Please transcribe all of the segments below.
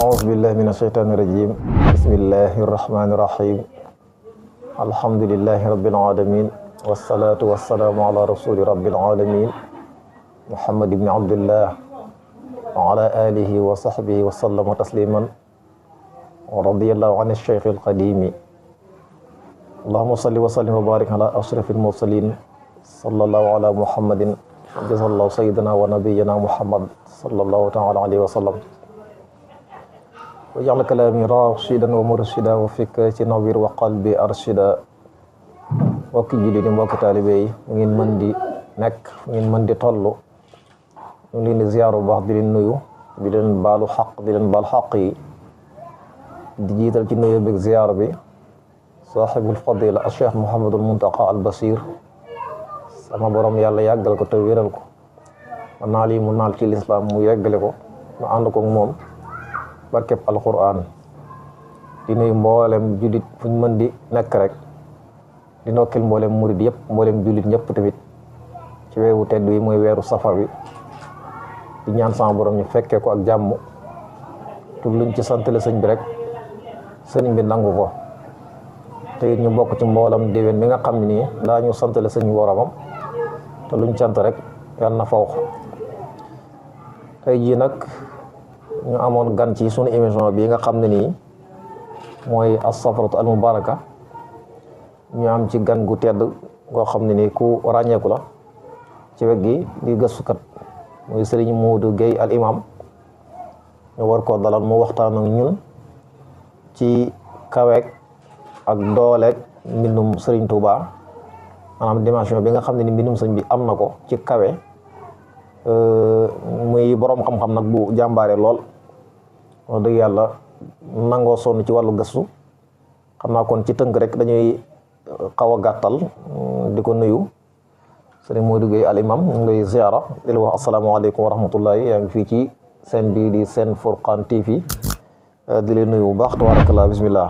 أعوذ بالله من الشيطان الرجيم بسم الله الرحمن الرحيم الحمد لله رب العالمين والصلاة والسلام على رسول رب العالمين محمد بن عبد الله وعلى آله وصحبه وسلم تسليما ورضي الله عن الشيخ القديم اللهم صل وسلم وبارك على أشرف المرسلين صلى الله على محمد جزا الله سيدنا ونبينا محمد صلى الله تعالى عليه وسلم وجعل كلامي راشدا ومرشدا وفكرتي نوير وقلبي أرشدا mbokki jullit yi mbokki taalibe yi mu ngeen mën di nekk mu ngeen mën di toll ñu ngi leen di ziyaar bu baax di leen nuyu di leen baalu xaq di leen baal xaq yi di jiital ci nuyu beeg ziyaar bi saaxibul fadila al cheikh Mouhamadul Muntaqa al Basir sama borom yàlla yàggal ko te wéral ko ma naal yi mu naal ci lislaam mu yeggale ko mu ànd ko moom barkeb alquran di nuyu mboolem jullit fu ñu mën di nekk rek di ndokkeel mboolem murid yëpp mboolem jullit ñëpp tamit ci weeru tedd wi mooy weeru safar wi di ñaan sama borom ñu fekkee ko ak jàmm te luñ ci santale sëñ bi rek sëñ bi nangu ko te it ñu bokk ci mboolam déwén mi nga xam ne nii daa ñu santale sëñ boromam te luñ sant rek yàlla na faw tey jii nag ñu amoon gan ci sunu émission bi nga xam ne nii mooy as-safaratu al mubaraka ñu am ci gan gu tedd goo xam ne nii ku ràññeeku la ci wet gi di gëstukat muy Serigne Modou Gueye al imam ñu war koo dalal mu waxtaan ak ñun ci kaweek ak dooleek mbindum Serigne Touba maanaam dimension bi nga xam ne ni mbindum sëñ bi am na ko ci kawe muy boroom xam-xam nag bu jàmbaare lool wax dëgg yàlla nangoo sonn ci wàllu gëstu xam naa kon ci tënk rek dañuy xaw a gàttal di ko nuyu Serigne Modou Gueye al imam ñu ngi lay ziara di la wax asalaamaaleykum wa rahmatullahi yaa ngi fii ci seen bii di Sen Furqan TV di leen nuyu bu baax tabarakallah bismillah.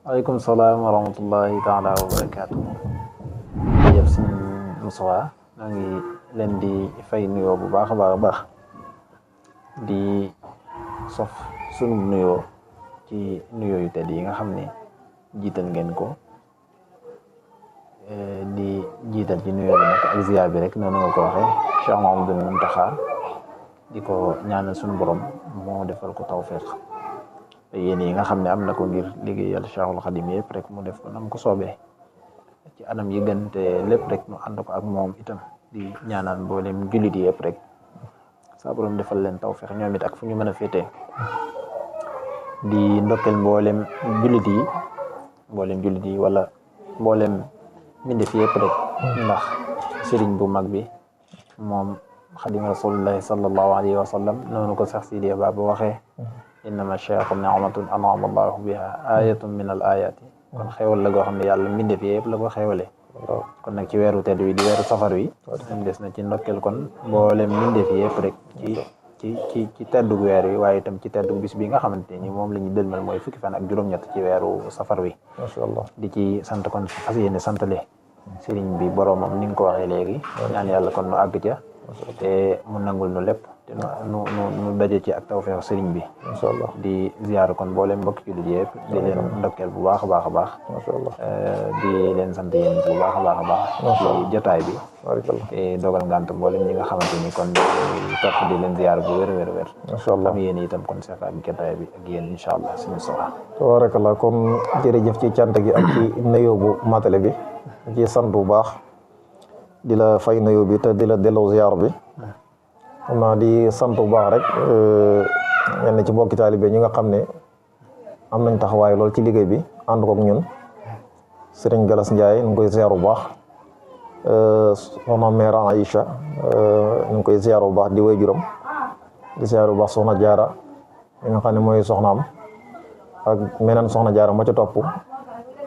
waaleykum salaam wa rahmatullahi taala wa barakaatu. jërëjëf sëñ Moussa maa ngi leen di fay nuyoo bu baax a baax a baax di sof sunu nuyoo ci nuyoo yu tedd yi nga xam ne jiital ngeen ko di jiital ci nuyoo bi nag ak ziar bi rek noonu nga ko waxee Cheikh Mouhamadoul Mountakha di ko ñaanal sunu borom moo defal ko tawfeex te yéen yi nga xam ne am na ko ngir liggéeyal Cheikhul Khadim yëpp rek mu def ko nam ko soobee ci anam yi gën te lépp rek nu ànd ko ak moom itam di ñaanal mboolem jullit yi yëpp rek saa borom defal leen tawfeex ñoom it ak fu ñu mën a féetee di ndokkeel mboolem jullit yi wala mboolem mbindeef yëpp rek ndax sëriñ bu mag bi moom xadim rasulillahi sallallahu alayhi wa sallam noonu ko sax Sidiya Ba ba waxee innama cheikhu ni'matun an'ama allahu biha ayatun min al ayati kon xewal la goo xam ne yàlla mbindeef yëpp la ko xewale kon nag ci weeru tedd wi di weeru safar wi des na ci ndokkeel kon mboolem mbindeef yëpp rek ci teddug weer wi waaye itam ci teddug bis bi nga xamante ni moom la ñu dëlmal mooy fukki fan ak juróom-ñett ci weeru safar wi masha Allah di ci sant kon fas yéene santale sëriñ bi boroomam ni nga ko waxee léegi ñaan yàlla kon nu àgg ca te mu nangul nu lépp te nu daje ci ak tawfeex sëriñ bi masha Allah di ziar kon mboolem mbokki jullit yëpp di leen ndokkeel bu baax a baax a baax masha Allah di leen sant yéen bu baax a baax a baax ci jotaay bi barakallah te dogal ngant mboolem ñi nga xamante ni kon topp di leen ziar bu wér masha Allah am yéen itam kon seq ak jotaay bi ak yéen incha allah suñu soxla tabarakallah comme jërëjëf ci cant gi ak ci nuyoo bu matale bi ci sant bu baax di la fay nuyoo bi te di la delloo ziar bi xam naa di sant bu baax rek ñenn ci mbokki taalibe ñi nga xam ne am nañ taxawaay lool ci liggéey bi ànd kook ñun Serigne Galas Ndiaye ñu ngi koy ziar bu baax soxna mère Aïcha ñu ngi koy ziar bu baax di waajuram di ziar bu baax soxna Jaara mi nga xam ne mooy soxnaam ak meneen soxna Jaara ma ca topp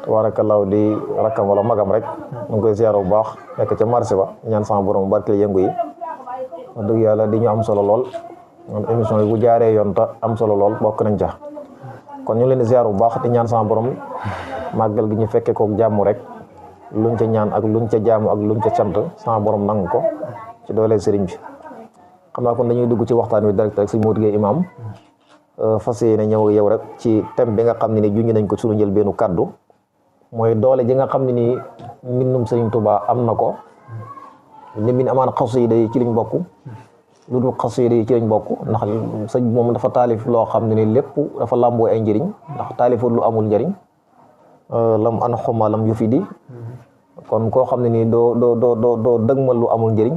tabaarakallaahu di rakkam wala magam rek ñu ngi koy ziar bu baax nekk ca marché ba ñaan sama borom barkeel yëngu yi wax dëgg yàlla di ñu am solo lool émission yi bu jaaree yoon ta am solo lool bokk nañ ca kon ñu leen di ziar bu baax di ñaan sama borom màggal gi ñu fekkee kook jàmm rek luñ ca ñaan ak luñ ca jaamu ak luñ ca cant sama borom nangu ko ci doole sëriñ bi xam naa kon dañuy dugg ci waxtaan wi direct rek sëñ Modou Gueye imam fas yéene ñëw yow rek ci thème bi nga xam ne ni junj nañ ko suñu njël benn kaddu mooy doole ji nga xam ne nii mbindum Sëriñ Tuubaa am na ko ni min amaan xasida yi ci liñ bokk lu dul xasida yi ci lañ bokk ndax sëñ moom dafa taalif loo xam ne ni lépp dafa làmboo ay njëriñ ndax taalifut lu amul njëriñ lam an xuma lam yu fi di kon koo xam ne nii doo dëgmal lu amul njëriñ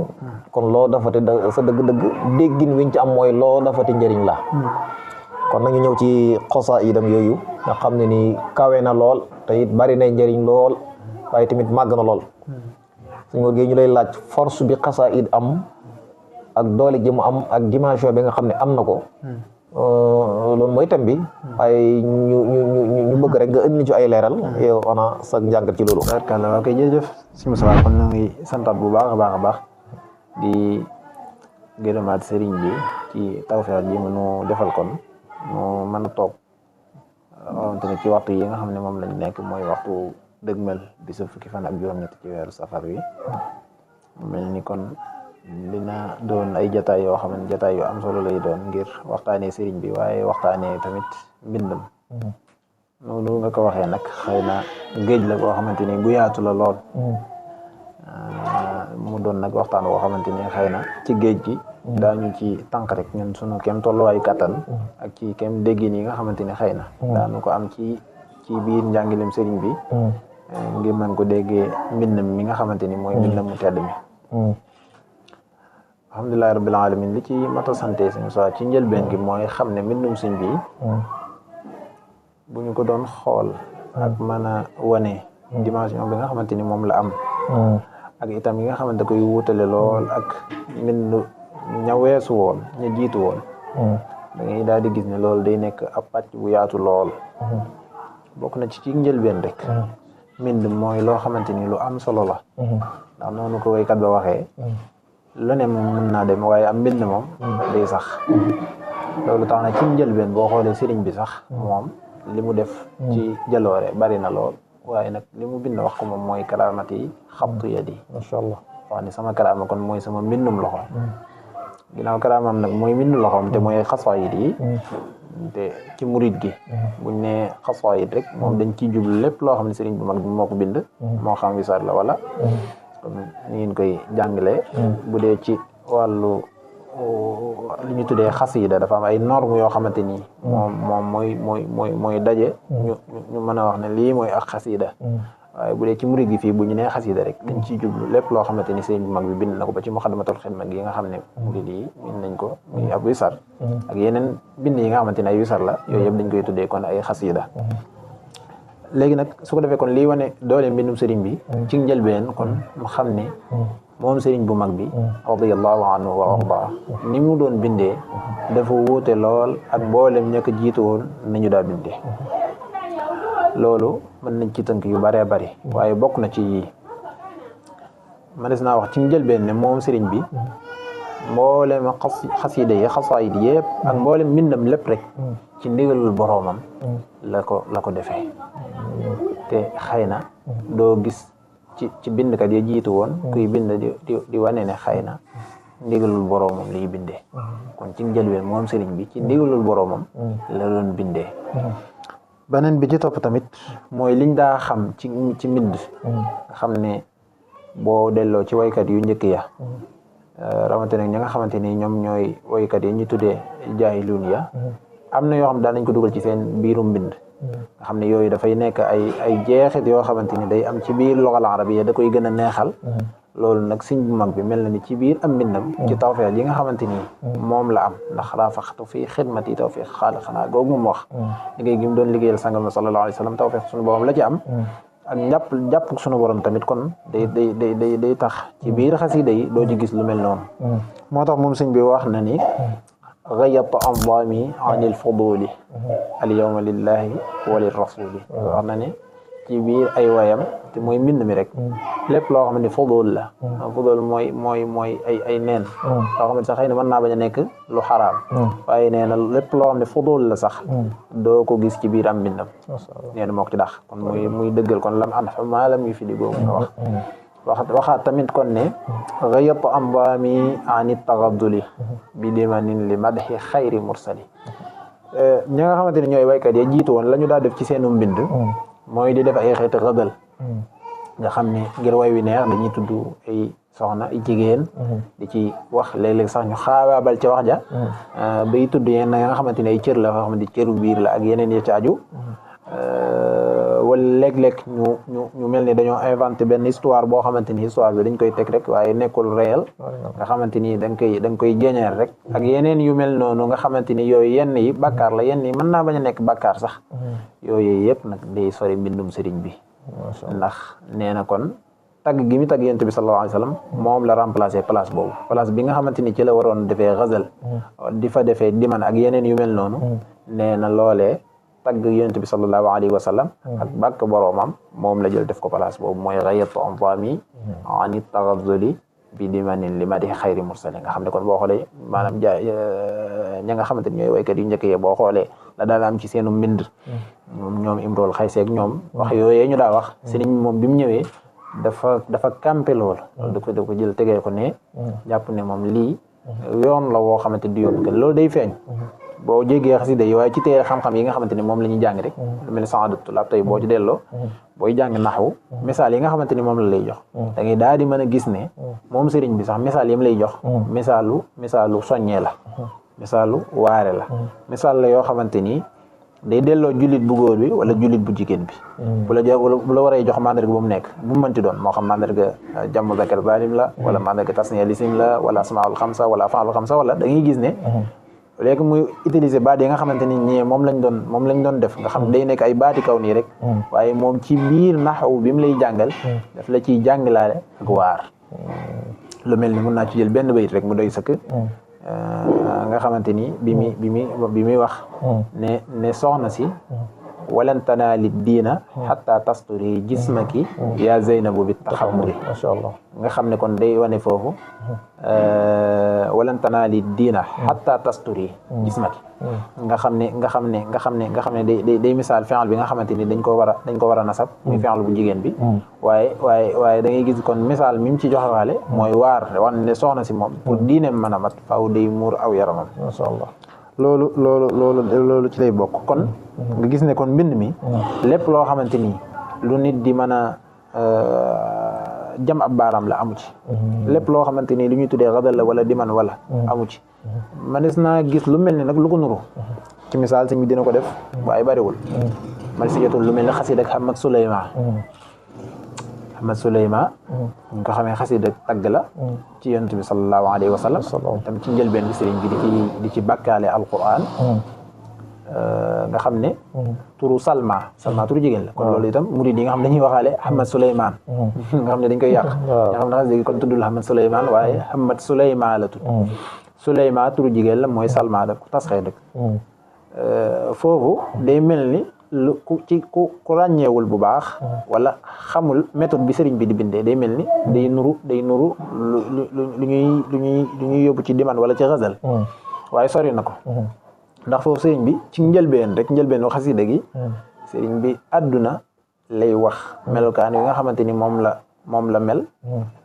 kon loo dafati sa dëgg-dëgg déggin wiñ ci am mooy loo dafati njëriñ la kon nañu ñëw ci xasaayidam yooyu nga xam ne nii kawe na lool te it bari na njëriñ lool waaye tamit màgg na lool suñ Modou Gueye ñu lay laaj force bi xasaayid am ak doole ji mu am ak dimension bi nga xam ne am na ko loolu mooy thème bi waaye ñu bëgg rek nga indi ci ay leeral yow ana sa njàngat ci loolu. barkalla waaw kay jërëjëf si Moussa kon na ngi santaat bu baax a baax di gërëmaat sëriñ bi ci tawfeex ji mu nu defal kon mu mën a toog xamante ne ci waxtu yi nga xam ne moom lañ nekk mooy waxtu dëgmal bisu fukki fan ak juróom-ñett ci weeru safar wi mel ni kon dina doon ay jataay yoo xam ne jataay yu am solo lay doon ngir waxtaanee sëriñ bi waaye waxtaanee tamit mbindam noonu nga ko waxee nag xëy na géej la boo xamante ni bu yaatu la lool mu doon nag waxtaan boo xamante ni xëy na ci géej gi daañu ci tànk rek ñun sunu kem tolluwaayu kàttan ak ci kem déggin yi nga xamante ni xëy na daanu ko am ci biir njàngilem sëriñ bi ngir mën ko déggee mbindam mi nga xamante ni mooy mbindam mu tedd mi alhamdulillahi rabbil alamin li ci mata santé sëñ Moussa ci njëlbeen gi mooy xam ne mbindum sëñ bi bu ñu ko doon xool ak mën a wane dimension bi nga xamante ni moom la am ak itam yi nga xamante koy wutale lool ak mbindu ña weesu woon ña jiitu woon da ngay daal di gis ne loolu day nekk ab pàcc bu yaatu lool bokk na ci njëlbeen rek mbind mooy loo xamante ni lu am solo la ndax noonu ko waykat ba waxee lu ne moom mën naa dem waaye am mbind moom day sax loolu tax na ci njëlbeen boo xoolee sëriñ bi sax moom li mu def ci jaloore bari na lool waaye nag li mu bind wax ko moom mooy karaamati xabtu yadi macha allah wax ni sama karaama kon mooy sama mbindum loxo ginnaaw karaamam nag mooy mbindum loxoom te mooy xasaayid yi te ci murid gi buñ ne xasaayid rek moom dañ ciy jublu lépp loo xam ne sëriñ bu mag bi moo ko bind moo xam wisaar la wala comme ni ngeen koy jàngalee bu dee ci wàllu li ñu tuddee xasida dafa am ay normes yoo xamante ni moom mooy daje ñu mën a wax ne lii mooy ak xasida waaye bu dee ci murid gi fii bu ñu nee xasida rek dañ ciy jublu lépp loo xamante ni sëriñ bu mag bi bind na ko ba ci muxaddamatul xidma gi nga xam ne murid yi bind nañ ko muy ab wisar ak yeneen bind yi nga xamante ne ay wisar la yooyu yëpp dañ koy tuddee kon ay xasida léegi nag su ko defee kon lii wane doole mbindum sëriñ bi ci njëlbeen kon mu xam ne moom sëriñ bu mag bi radiyallahu anhu wa arda ni mu doon bindee dafa wuute lool ak mboolem ña ko jiitu woon nañu daa bindee loolu mën nañ ci tënk yu bëree bëri waaye bokk na ci yii mënees naa wax ci njëlbeen ne moom sëriñ bi mboolem xasida yi xasaayid yëpp ak mboolem mbindam lépp rek ci ndigalul boroomam la ko defee te xëy na doo gis ci bindkat ya jiitu woon kuy bind di wane ne xëy na ndigalul boroomam liy bindee kon ci njëlbeen moom sëriñ bi ci ndigalul boroomam la doon bindee beneen bi ci topp tamit mooy liñ daa xam ci mbind nga xam ne boo delloo ci waykat yu njëkk ya rawatina ñi nga xamante ni ñoom ñooy waykat yi ñu tuddee jaahiluun ya am na yoo xam daan nañ ko dugal ci seen biirum mbind nga xam ne yooyu dafay nekk ay jeexit yoo xamante ni day am ci biir loxal arabiya da koy gën a neexal loolu nag sëñ bu mag bi mel na ni ci biir am mbindam ci tawfeex yi nga xamante ni moom la am ndax raafaxtu fii xidmati tawfeex xaaliqanaa googu moom wax liggéey gi mu doon liggéeyal sangam na sallallahu alayhi wa sallam tawfeex suñu borom la ci am ak jàpp suñu borom tamit kon day tax ci biir xasida yi doo ci gis lu mel noonu moo tax moom sëñ bi wax na ni gayat andaami an il fuduli al yawma lillahi wa lir rasuli wax na ne ci biir ay wayam te mooy mbind mi rek lépp loo xam ne fudul la fudul mooy ay neen loo xam ne sax xëy na mën naa bañ a nekk lu xaraam waaye nee na lépp loo xam ne fudul la sax doo ko gis ci biir am mbindam nee na moo ko ci dax kon muy dëggal kon lam an maa lam yu fi di googu nga wax waxaat tamit kon ne ghayatu amwaami ani taxadduli bi dimanin li madhi xayri mursali ñi nga xamante ne ñooy waykat ya jiitu woon la ñu daa def ci seenu mbind mooy di def ay xeeti xëdal nga xam ne ngir way wi neex dañuy tudd ay soxna ay jigéen di ci wax léeg-léeg sax ñu xaabaabal ca wax ja bay tudd yenn nga xamante ne ay cër la nga xamante ni cëru biir la ak yeneen ya ci aju wala léeg-léeg ñu mel ni dañoo inventé benn histoire boo xamante ni histoire bi dañ koy teg rek waaye nekkul réel nga xamante ni da nga koy jeñeer rek ak yeneen yu mel noonu nga xamante ni yooyu yenn yi bàkkaar la yenn yi mën naa bañ a nekk bàkkaar sax yooyu yëpp nag day sori mbindum sëriñ bi ndax nee na kon tagg gi mi tagg yonent bi sallallahu alayhi wa sallam moom la remplacer place boobu place bi nga xamante ni ci la waroon defee ghazal di fa defee diman ak yeneen yu mel noonu nee na loolee tagg yonent bi sallallahu alayhi wa sallam ak bàkk boroomam moom la jël def ko place boobu mooy ghayatu anzami ani taghazuli bi dimanin li madi xayri mursali nga xam ne kon boo xoolee maanaam ña nga xamante ni ñooy waykat yu njëkk yi boo xoolee la daan am ci seenu mbind ñoom Imrul Xaysi ak ñoom wax yooyee ñu daa wax sëriñ moom bi mu ñëwee dafa campé lool da ko jël tegee ko ne jàpp ne moom lii yoon la woo xamante di yoon loolu day feeñ boo jéggee xasida yi waaye ci téere xam-xam yi nga xamante ne moom la ñuy jàng rek lu mel ne Saadatu Tulaab tey boo ci delloo booy jàng naxwu misaal yi nga xamante ni moom la lay jox da ngay daal di mën a gis ne moom sëriñ bi sax misaal yam lay jox misaalu soññee la misaalu waare la misaal la yoo xamante ni day delloo jullit bu góor bi wala jullit bu jigéen bi bu la waree jox mandarga bu mu nekk bu mu mënti doon moo xam mandarga jàmm zakar zalim la wala mandarga tasniya lisim la wala asmaul xamsa wala afaal xamsa wala da ngay gis ne léegi muy utiliser baat yi nga xamante ni ñii moom lañ doon def nga xam day nekk ay baati kaw nii rek waaye moom ci biir naxaw bi mu lay jàngal daf la ciy jàngalaale ak waar lu mel ni mun naa ci jël benn bayit rek mu doy sëkk nga xamante ni bi muy wax ne soxna si walan tanaali diina xatta tasturi jismaki yaa Zeynabu bi taxamuri masha Allah nga xam ne kon day wane foofu walan tanaali diina xatta tasturi jismaki nga xam ne day misaal fi'l bi nga xamante ni dañ ko war a nasab muy fi'l bu jigéen bi waaye da ngay gis kon misaal mi mu ci joxewaale mooy waar wan ne soxna si moom pour diineem mën a mat faaw day muur aw yaramam masha Allah loolu ci lay bokk kon nga gis ne kon mbind mi lépp loo xamante ni lu nit di mën a jam ab baaraam la amu ci lépp loo xamante ni lu ñuy tuddee xadal la wala diman wala amu ci manes naa gis lu mel ni nag lu ko nuru ci misaal sëñ bi dina ko def waaye bariwul man si jotul lu mel ni xasida ak Ahmad Suleyma ñu ko xamee xasida tagg la ci yonent bi sallallahu alayhi wa sallam tam ci njëlbeen bi sëriñ bi di ci bàkkaale alquran nga xam ne turu Salma turu jigéen la kon loolu itam murid yi nga xam dañuy waxaale Ahmad Suleyman nga xam ne dañ koy yàq nga xam ne xasida kon tuddul Ahmad Suleyman waaye Ahmad Suleyma la tudd Suleyma turu jigéen la mooy Salma da ku tasxee dëkk foofu day mel ni ku ràññeewul bu baax wala xamul méthode bi sëriñ bi di bindee day mel ni day nuru lu ñuy yóbbu ci diman wala ci xasal waaye sori na ko ndax foofu sëriñ bi ci njëlbeenu xasida gi sëriñ bi àdduna lay wax melokaan yi nga xamante ni moom la mel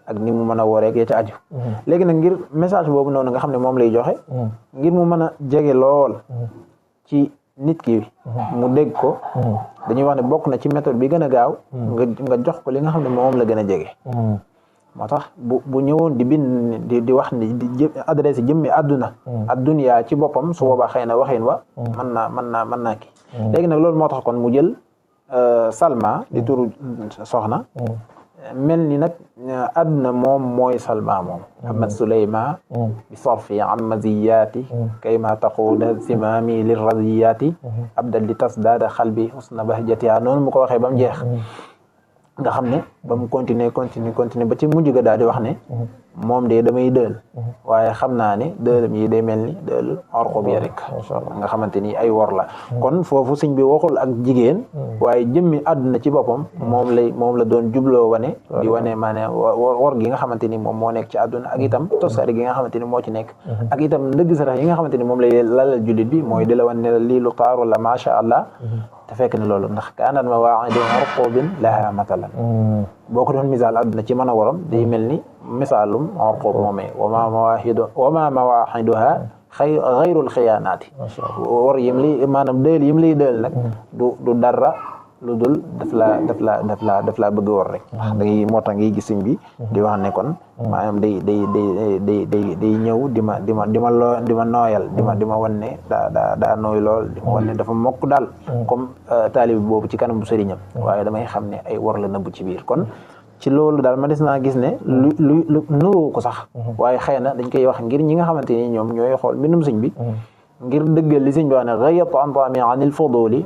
ak ni mu mën a wooreeg ya ca aju léegi nag ngir message boobu noonu nga xam ne moom lay joxe ngir mu mën a jege lool ci nit ki mu dégg ko dañuy wax ne bokk na ci méthode bi gën a gaaw nga jox ko li nga xam ne moom la gën a jege moo tax bu ñëwoon di bind di wax ni di adressé jëmmi adduniyaa ci boppam su boobaa xëy na waxin wa mën naa kii léegi nag loolu moo tax kon mu jël Salma di turu soxna mel ni nag adduna moom mooy Salma moom Ahmad Suleyma bi sarfi am maziyaati kay ma taquuda simami li raziyaati abdal li tasdaada xalbi husna bahjatiha noonu mu ko waxee ba mu jeex nga xam ne ba mu continuer ba ci mujj ga daal di wax ne moom de damay dël waaye xam naa ne dëlam yi day mel ni dël orxob ya rek nga xamante ni ay wor la kon foofu sëñ bi waxul ak jigéen waaye jëmmi àdduna ci boppam moom la doon jubloo wane di wane maanaam wor gi nga xamante ni moom moo nekk ci àdduna ak itam toskari gi nga xamante ni moo ci nekk ak itam ndëgg sarax yi nga xamante ni moom lay lalal jullit bi mooy di la wan ne la lii lu taaru la macha allah te fekk ne loolu ndax kaanat mawaa'idu urqubin laha matalan boo ko doon misaal àdduna ci mën a waram day mel ni misaalum orqoob moomee wama mawaaxiduha xayrul xiyaanaati war yim li maanaam dël yim liy dël nag du dara lu dul daf laa bëgg war rek da ngay moo tax ngay gis sëñ bi di wax ne kon maanaam day ñëw di ma nooyal di ma wan ne daa nooy lool di ma wan ne dafa mokk daal comme taalibi boobu ci kanam bu sëriñam waaye damay xam ne ay war la nëbb ci biir kon ci loolu daal ma des naa gis ne lu nuroo ko sax waaye xëy na dañ koy wax ngir ñi nga xamante ni ñoom ñooy xool mbindum sëñ bi ngir dëggal li sëñ bi wax ne gayatu antami anil fuduli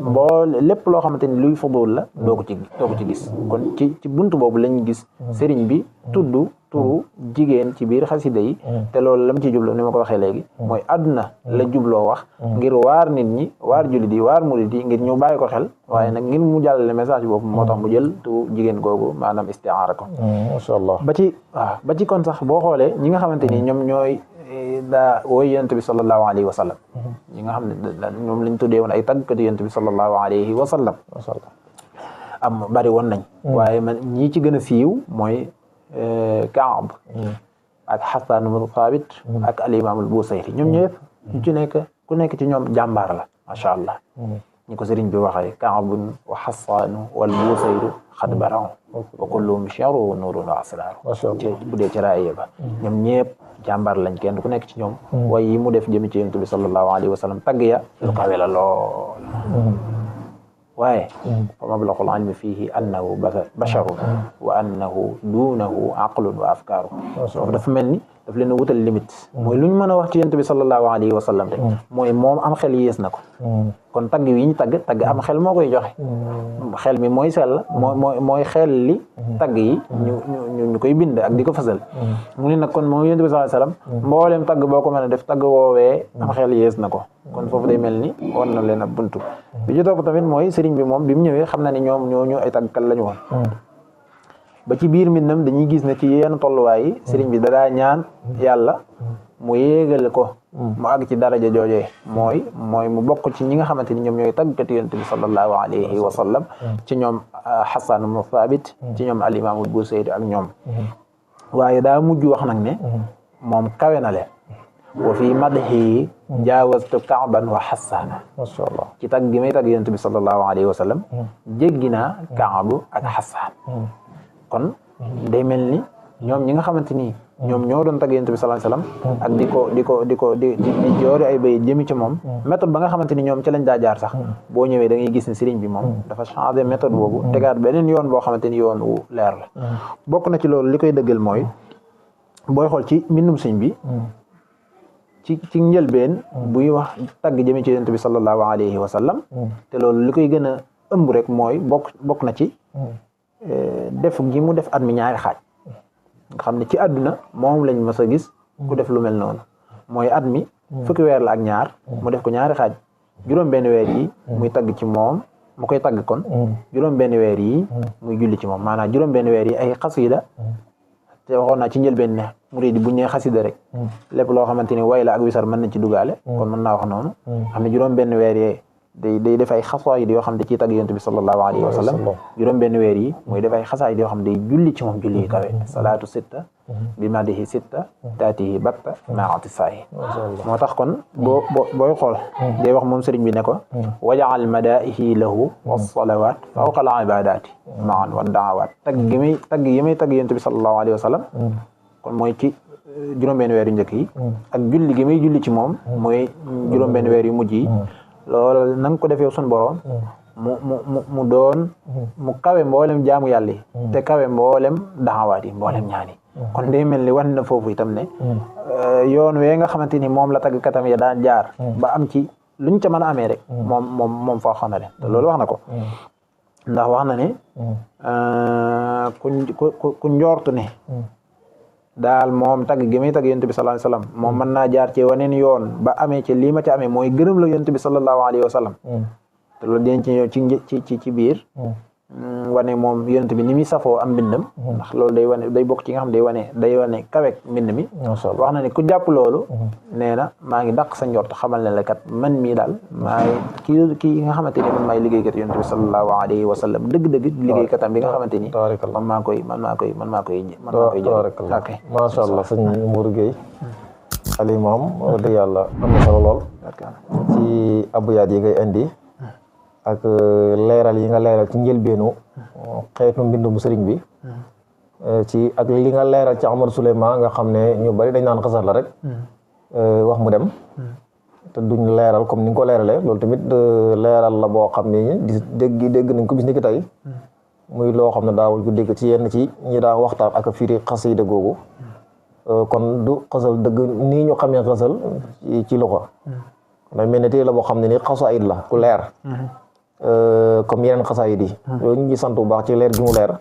lépp loo xamante ni luy fudul la doo ko ci gis kon ci buntu boobu lañ gis sëriñ bi tudd turu jigéen ci biir xasida yi te loolu lam ci jubloo ni ma ko waxee léegi mooy àdduna la jubloo wax ngir waar nit ñi waar jullit yi waar murit yi ngir ñu bàyyi ko xel waaye nag ngir mu jàllale message boobu moo tax mu jël turu jigéen googu maanaam istiaara ko masha Allah ba ci kon sax boo xoolee ñi nga xamante ni ñoom ñooy daa wooy yonent bi sallallahu alayhi wa sallam ñi nga xam ne ñoom lañ tuddee woon ay tàggkatu yonent bi sallallahu alayhi wa sallam bari woon nañ waaye man ñi ci gën a siiw mooy Kaab ak Xasan ibn Saabit ak al imam al Busayri ñoom ñëpp ñu ci nekk ku nekk ci ñoom jàmbaar la macha allah ñi ko sëriñ bi waxee Kaabun wa Xasaanu wal Busayru xad bara'u wa kulluhum shi'ru nuurun wa asraaru bu dee ci raaya ba ñoom ñëpp jàmbaar lañ kenn ku nekk ci ñoom way yi mu def jëmi ci yonent bi sallallahu alayhi wa sallam tagg ya lu kawe la lool waaye fa mablagul ilmi fiihi annahu basharun wa annahu duunahu aqlun wa afkaaru foofu dafa mel ni daf leen a wutal limite mooy lu ñu mën a wax ci yonent bi sallallahu alayhi wa sallam rek mooy moom am xel yées na ko kon tagg yi ñu tagg am xel moo koy joxe xel mi mooy sell mooy xel li tagg yi ñu koy bind ak di ko fasal mu ne nag kon moom yonent bi sallallahu alayhi wa sallam mbooleem tagg boo ko mën a def tagg woowee am xel yées na ko kon foofu day mel ni war na leen ab buntu bi ci topp tamit mooy sëriñ bi moom bi mu ñëwee xam na ni ñoom ñooñu ay tàggkat lañu woon ba ci biir mbindam dañuy gis ne ci yenn tolluwaay yi sëriñ bi dadaa ñaan yàlla mu yéegal ko mu àgg ci daraja joojee mooy mu bokk ci ñi nga xamante ni ñoom ñooy tàggkat yonent bi sallallahu alayhi wa sallam ci ñoom Xasan ibn Saabit ci ñoom al imam al Busayri ak ñoom waaye daa mujj wax nag ne moom kawe na leen wa fi madhi jaawastu Kaaban wa Xasaana masha Allah ci tagg gi may tagg yonent bi sallallahu alayhi wa sallam jéggi naa Kaabu ak Xasaan kon day mel ni ñoom ñi nga xamante ni ñoom ñoo doon tagg yonent bi sallallahu alayhi wasallam ak di joori ay bay jëmi ci moom méthode ba nga xamante ni ñoom ci lañ daa jaar sax boo ñëwee da ngay gis ne sëriñ bi moom dafa changé méthode boobu tegaat beneen yoon boo xamante ni yoon wu leer la bokk na ci loolu li koy dëggal mooy booy xool ci mbindum sëñ bi ci njëlbeen buy wax tagg jëmi ci yonent bi sallallahu alayhi wa sallam te loolu li koy gën a ëmb rek mooy bokk na ci def gi mu def at mi ñaari xaaj nga xam ne ci àdduna moom lañ mës a gis ku def lu mel noonu mooy at mi fukki weer la ak ñaar mu def ko ñaari xaaj juróom benn weer yi muy tagg ci moom mu koy tagg kon juróom benn weer yi muy julli ci moom maanaam juróom benn weer yi ay xasida te waxoon naa ci njëlbeen ne murid bu ñu nee xasida rek lépp loo xamante ni way la ak wisar mën nañ ci dugaale kon mën naa wax noonu xam ne juróom benn weer yee day def ay xasaayid yoo xam ne ciy tagg yonent bi sallallahu alayhi wa sallam juróom benn weer yi muy def ay xasaayid yoo xam ne day julli ci moom julli kawe salaatu sitta bi madihi sitta taatihi batta maati saayi moo tax kon booy xool day wax moom sëriñ bi ne ko wajaal madaihi lahu wassalawat fawqa al ibadati maan wa daawaat tagg yi may tagg yonent bi sallallahu alayhi wa sallam kon mooy ci juróom benn weer yu njëkk yi ak julli gi may julli ci moom mooy juróom benn weer yu mujj yi loolu na nga ko defee suñu borom mu doon mu kawe mboolem jaamu yàlla yi te kawe mboolem daxawaat yi mboolem ñaan yi kon day mel ni wan na foofu itam ne yoon wee nga xamante ni moom la taggkatam ya daan jaar ba am ci luñ ca mën a amee rek moom foo xam ne te loolu wax na ko ndax wax na ne ku njortu ne daal moom tagg gi may tagg yonent bi sallallahu alayhi wa sallam moom mën naa jaar ci waneen yoon ba amee ci lii ma ci amee mooy gërëm la yonent bi sallallahu alayhi wa sallam te loolu dinañ ci ñëw ci biir wane moom yonent bi ni muy safoo am mbindam ndax loolu day bokk ci nga xam day wane kawek mbind mi wax na ne ku jàpp loolu nee na maa ngi dàq sa njort xamal ne la kat man mii daal maay kii nga xamante ni man maay liggéeykat yonent bi sallallahu alayhi wa sallam dëgg-dëgg liggéeykatam bi nga xamante ni man maa koy jël ok macha allah sëñ Mour Gueye al imam wax dëgg yàlla am na solo lool ci abuyaat yi ngay indi ak leeral yi nga leeral ci njëlbeenu xeetu mbindum sëriñ bi ci ak li nga leeral ci Ahmad Souleymane nga xam ne ñu bari dañ naan xasar la rek wax mu dem te duñ leeral comme ni nga ko leeralee loolu tamit leeral la boo xam ne dégg nañ ko bis ni ki tey muy loo xam ne daawul ko dégg ci yenn ci ñi daa waxtaan ak firi xasida googu kon du xasal dëgg nii ñu xamee xasal ci loxo day mel ne tey la boo xam ne ni xasaayid la ku leer comme yeneen xasaayid yi yooyu ñu ngi sant bu baax ci leer gi mu leer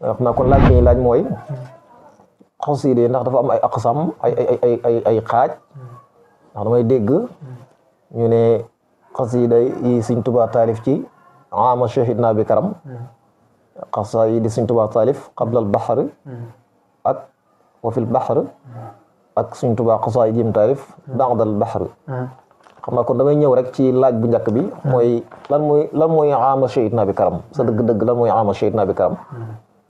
xam naa kon laaj bi ñuy laaj mooy xasida yi ndax dafa am ay aqsam ay xaaj ndax damay dégg ñu ne xasida yi Sëriñ Tuubaa taalif ci ama shahidna bi karam xasaayid yi Sëriñ Tuubaa taalif qabla al bahr ak wa fil bahr ak Sëriñ Tuubaa xasaayid yi mu taalif ba'da al bahr xam naa kon damay ñëw rek ci laaj bu njëkk bi mooy lan mooy ama shahidna bi karam sa dëgg-dëgg lan mooy ama shahidna bi karam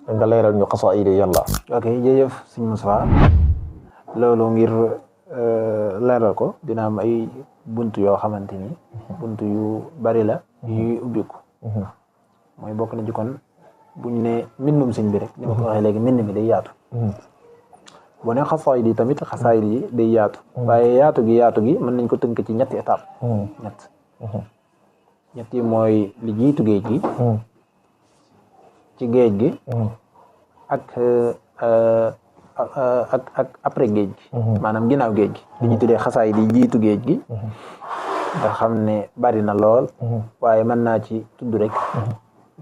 nga leeral ñu xasaayid yi yan la ok jërëjëf sëñ Moussa loolu ngir leeral ko dina am ay buntu yoo xamante ni buntu yu bari la yuy ubbiku mooy bokk na ci kon buñ ne mbindum sëñ bi rek ni ma ko waxee léegi mbind mi day yaatu boo ne xasaayid yi tamit xasaayid yi day yaatu waaye yaatu gi mën nañ ko tënk ci ñetti étape ñett yi mooy li jiitu géej gi ci géej gi ak après géej gi maanaam ginnaaw géej gi li ñu tuddee xasaayid yi jiitu géej gi nga xam ne bari na lool waaye mën naa ci tudd rek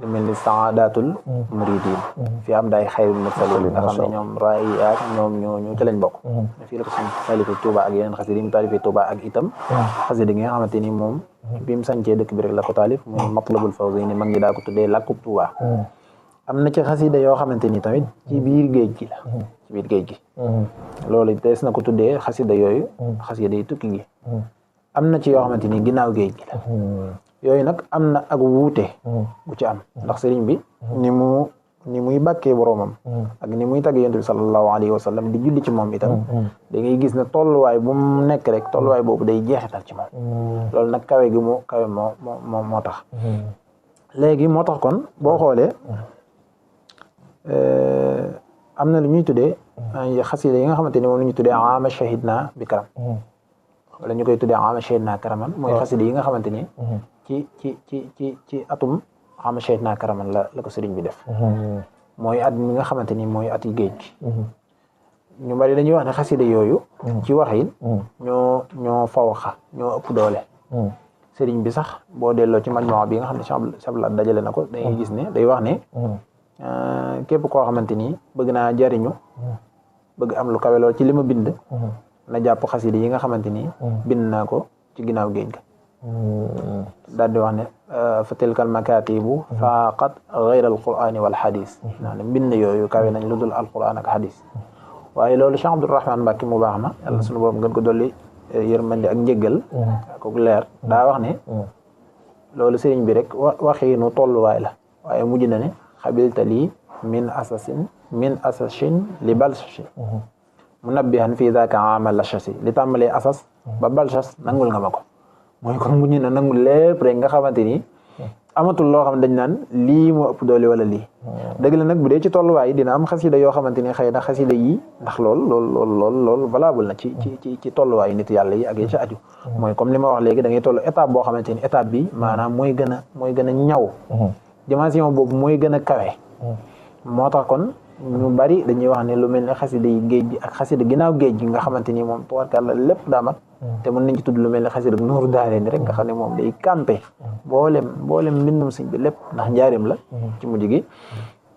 lu mel ni saadatul muridin fi am daay xayrul mursalin nga xam ne ñoom raay ak ñoom ñooñu ci lañ bokk fii la ko suñ taalifé Touba ak yeneen xasida yi mu taalifé Touba ak itam xasida gi nga xamante ni moom bi mu sancee dëkk bi rek la ko taalif muy matlabul fawzayni mag ñi daa ko tuddee làkkub Touba am na ci xasida yoo xamante ni tamit ci biir géej gi la ci biir géej gi loolu des na ko tuddee xasida yooyu xasida yi tukki gi am na ci yoo xamante ni ginnaaw géej gi la yooyu nag am na ak wuute bu ci am ndax sëriñ bi ni muy bàkkee boroomam ak ni muy tagg yonent bi sallallahu alayhi wa sallam di julli ci moom itam da ngay gis ne tolluwaay bu mu nekk rek tolluwaay boobu day jeexital ci moom loolu nag kawe gi moo tax léegi moo tax kon boo xoolee am na lu ñuy tuddee xasida yi nga xamante ni moom la ñuy tuddee ama shahidna bi karam wala ñu koy tuddee ama shahidna karaman mooy xasida yi nga xamante ni ci atum ama shahidna karaman la ko sëriñ bi def mooy at mi nga xamante ni mooy ati géej gi ñu bari dañuy wax ne xasida yooyu ci waxin ñoo fawxa ñoo ëpp doole sëriñ bi sax boo delloo ci majmuwa bi nga xam ne sabla dajale na ko da ngay gis ne day wax ne képp koo xamante ni bëgg naa jariñu bëgg am lu kawe lool ci li ma bind na jàpp xasida yi nga xamante ni bind naa ko ci ginnaaw géej ga daal di wax ne fa tilkal makatibu faqat ghayra alqurani wal hadis naa ne mbind yooyu kawe nañ lu dul alquran ak hadis waaye loolu Cheikh Abdourahmane Mbacké mu baax ma yàlla sunu boobu ngeen ko dolli yërmande ak njëggal ak leer daa wax ne loolu sëriñ bi rek waxiinu tolluwaay la waaye mujj na ne xabilta lii min asashin li balsashi munabbihan fii daaka amal lachasi li tàmbalee asas ba balsas nangul nga ma ko mooy kon mujj na nangul lépp rek nga xamante ni amatul loo xam dañ naan lii moo ëpp doole wala lii dëgg la nag bu dee ci tolluwaay dina am xasida yoo xamante ni xëy na xasida yi ndax lool valable na ci tolluwaayu nit yàlla yi ak yi ci aju mooy comme li ma wax léegi da ngay toll étape boo xamante ni étape bi maanaam mooy gën a ñaw dimension boobu mooy gën a kawe moo tax kon ñu bari dañuy wax ne lu mel ne xasida yi géej gi ak xasida ginnaaw géej gi nga xamante ni moom tubaarkàlla lépp daa mat te mën nañ ci tudd lu mel ne xasida Nuuru Daarayni rek nga xam ne moom day campé boolem mbindum sëñ bi lépp ndax njaareem la ci mujj gi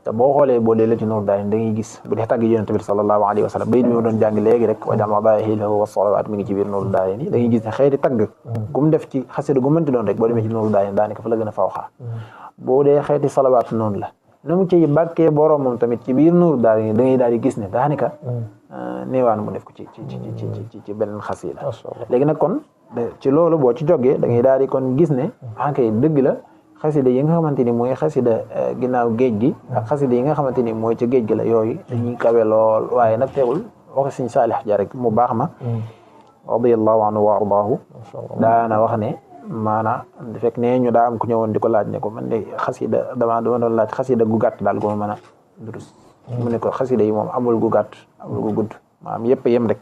te boo xoolee boo dee la ci Nuuru Daarayni da ngay gis bu dee tàgg yonent bi sallallahu alayhi wa sallam bayit bi ma doon jàng léegi rek wajal madaahi lahu wa salawaat mi ngi ci biir Nuuru Daarayni da ngay gis ne xëy di tagg gu mu def ci xasida gu mënti doon rek boo demee ci Nuuru Daarayni daanaka fa la gën a fawxaa boo dee xeeti salawaat noonu la nu mu ciy bàkkee boroomam tamit ci biir nuuru daarayni da ngay daal di gis ne daanaka néewaan mu def ko ci beneen xasida léegi nag kon ci loolu boo ci jógee da ngay daal di kon gis ne kay dëgg la xasida yi nga xamante ni mooy xasida ginnaaw géej gi ak xasida yi nga xamante ni mooy ca géej gi la yooyu dañuy kawe lool waaye nag teewul wax Sëñ Saalix Ja rek mu baax ma radiyallahu anhu wa ardaahu daana wax ne maanaam fekk ne ñu daa am ku ñëwoon di ko laaj ne ko man de xasida dama doon laaj xasida gu gàtt daal gu ma mën a durus mu ne ko xasida yi moom amul gu gàtt amul gu gudd maanaam yëpp yem rek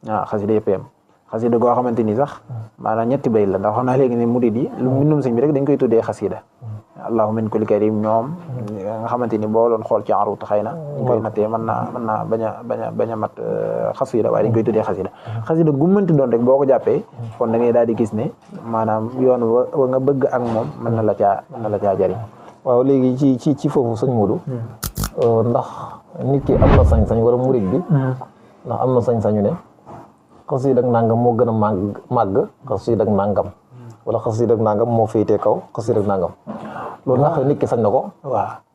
waaw xasida yëpp yem xasida goo xamante ni sax maanaam ñetti bay la ndax wax naa léegi ne murid yi lu mbindum sëñ bi rek dañ koy tuddee xasida allahu min kulli karim ñoom nga xamante ni boo doon xool ci arut xëy na ñu koy nattee mën naa bañ a mat xasida waaye dañ koy tuddee xasida gu mënti doon rek boo ko jàppee kon da ngay daal di gis ne maanaam yoon wa nga bëgg ak moom mën na la caa jariñ waaw léegi ci foofu sëñ Modou ndax nit ki am na sañ-sañ wala murid bi ndax am na sañ-sañu ne xasida ak nangam moo gën a màgg xasida ak nangam wala xasida ak nangam moo féetee kaw xasida ak nangam loolu ndax nit ki sañ na ko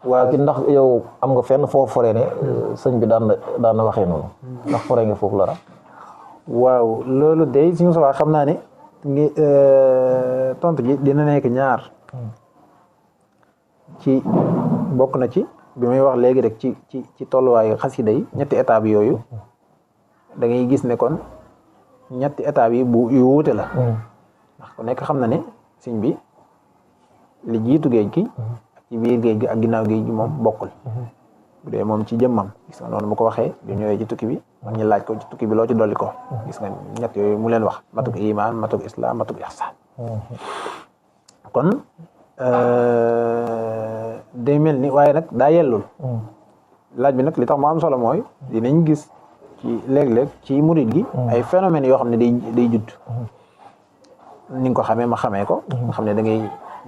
waaw ndax yow am nga fenn foo foree ne sëñ bi daan na waxee noonu ndax foree nga foofu la waaw loolu day suñu sowaa xam naa ne ngi tontu ji dina nekk ñaar ci bokk na ci bi may wax léegi rek ci tolluwaayu xasida yi ñetti étape yooyu da ngay gis ne kon ñetti étape yi yu wuute la ndax ku nekk xam na ne sëñ bi li jiitu géej gi ci biir géej gi ak ginnaaw géej gi moom bokkul bu dee moom ci jëmmam gis nga noonu mu ko waxee bi ñëwee ci tukki bi man ñu laaj ko ci tukki bi loo ci dolli ko gis nga ñett yooyu mu leen wax matuk iman matuk islam matuk ihsan kon day mel ni waaye nag daa yellul laaj bi nag li tax mu am solo mooy dinañ gis ci léeg-léeg ci murid gi ay phénomènes yoo xam ne day judd ni nga ko xamee ma xamee ko nga xam ne da ngay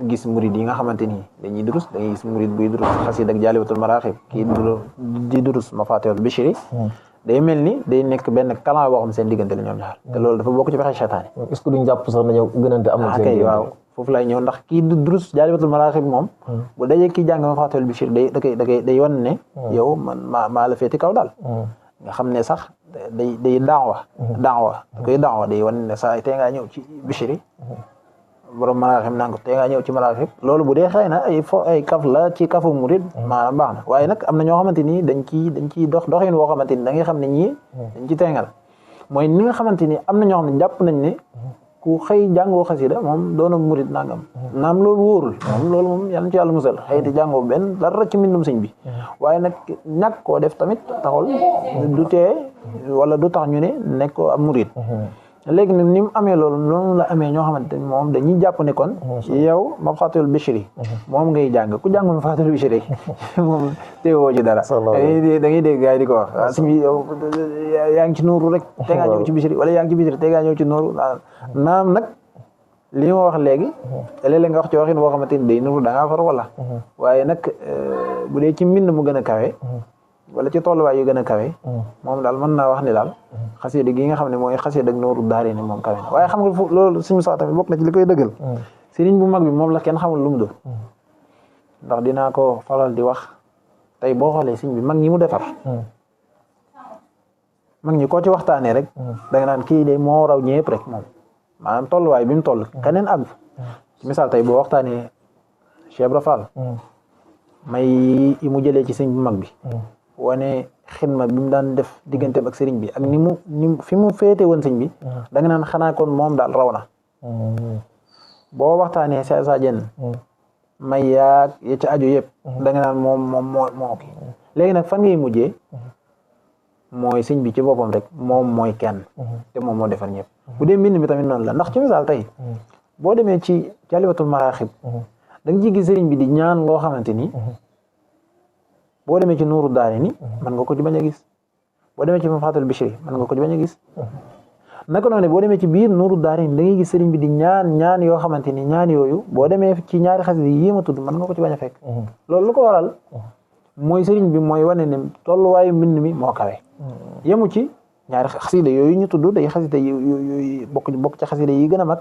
gis murid yi nga xamante ni dañuy durus da ngay gis murid buy durus xasida ak jaalibatul maraaxib kii di durus mafatihul bichri day mel ni day nekk benn kalan boo xam seen diggante la ñoom ñaar te loolu dafa bokk ci pexe seytaane est-ce que duñ jàpp sax nañu gënante am na kay waaw foofu lay ñëw ndax kii di durus jaalibatul maraaxib moom bu dajee kii jàng mafatihul bichri day wan ne yow man maa la féeti kaw daal nga xam ne sax day daawa da koy daawa day wan ne saa tey ngaa ñëw ci bichri borom maraaxib naan ko tey ngaa ñëw ci maraaxib loolu bu dee xëy na ay kaf la ci kafu murid maanaam baax na waaye nag am na ñoo xamante ni dañ ciy doxin woo xamante ni da ngay xam ne ñii dañ ci teengal mooy ni nga xamante ni am na ñoo xam ne jàpp nañ ne ku xëy jàngoo xasida moom doona murid nangam naam loolu wóorul moom loolu moom yàlla na ci yàlla musal xëy te jàngoo benn dara ci mbindum sëñ bi waaye nag ñàkk koo def tamit taxul du tee wala du tax ñu ne nekk ko am murid léegi nag ni mu amee loolu noonu la amee ñoo xamante ni moom dañuy jàpp ne kon yow mafatihul bichri moom ngay jàng ku jàngul mafatihul bichri moom teewoo ci dara da ngay dégg gars yi di ko wax waaw sëñ bi yow yaa ngi ci nuuru rek te ngaa ñëw ci bichri wala yaa ngi ci bichri te ngaa ñëw ci nuuru naam nag li ma wax léegi léeg-léeg nga wax ci waxin boo xamante ni day nuuru da ngaa far wala waaye nag bu dee ci mbind mu gën a kawe wala ci tolluwaay yu gën a kawe moom daal mën naa wax ni daal xasida gi nga xam ne mooy xasida ak nooru daari ni moom kawe na waaye xam nga foofu loolu suñu sax tamit bokk na ci li koy dëggal sëriñ bu mag bi moom la kenn xamul lu mu doon ndax dinaa ko faral di wax tey boo xoolee sëriñ bi mag ñi mu defar mag ñi koo ci waxtaanee rek da nga naan kii de moo raw ñëpp rek moom maanaam tolluwaay bi mu toll keneen àgg ci misaal tey boo waxtaanee Cheikh Ibra Fall may yi mu jëlee ci sëriñ bu mag bi wane xidma bi mu daan def digganteem ak sëriñ bi ak ni fi mu féete woon sëriñ bi da nga naan xanaa kon moom daal raw na boo waxtaanee sa jenn may yaag ya ca aju yëpp da nga naan moom moo kii léegi nag fan ngay mujjee mooy sëriñ bi ci boppam rek moom mooy kenn te moom moo defar ñëpp bu dee mbind mi tamit noonu la ndax ci misaal tey boo demee ci jaalibatul maraaxib da nga ci gis sëriñ bi di ñaan loo xamante ni boo demee ci nuuru daari ni mën nga ko ci bañ a gis boo demee ci mafatihul bichri mën nga ko ci bañ a gis naka noonu boo demee ci biir nuuru daari ni da ngay gis sëriñ bi di ñaan yoo xamante ni ñaan yooyu boo demee ci ñaari xasida yi ma tudd mën nga ko ci bañ a fekk loolu lu ko waral mooy sëriñ bi mooy wane ne tolluwaayu mbind mi moo kawe yemu ci ñaari xasida yooyu ñu tudd day xasida yi bokk ci xasida yi gën a mag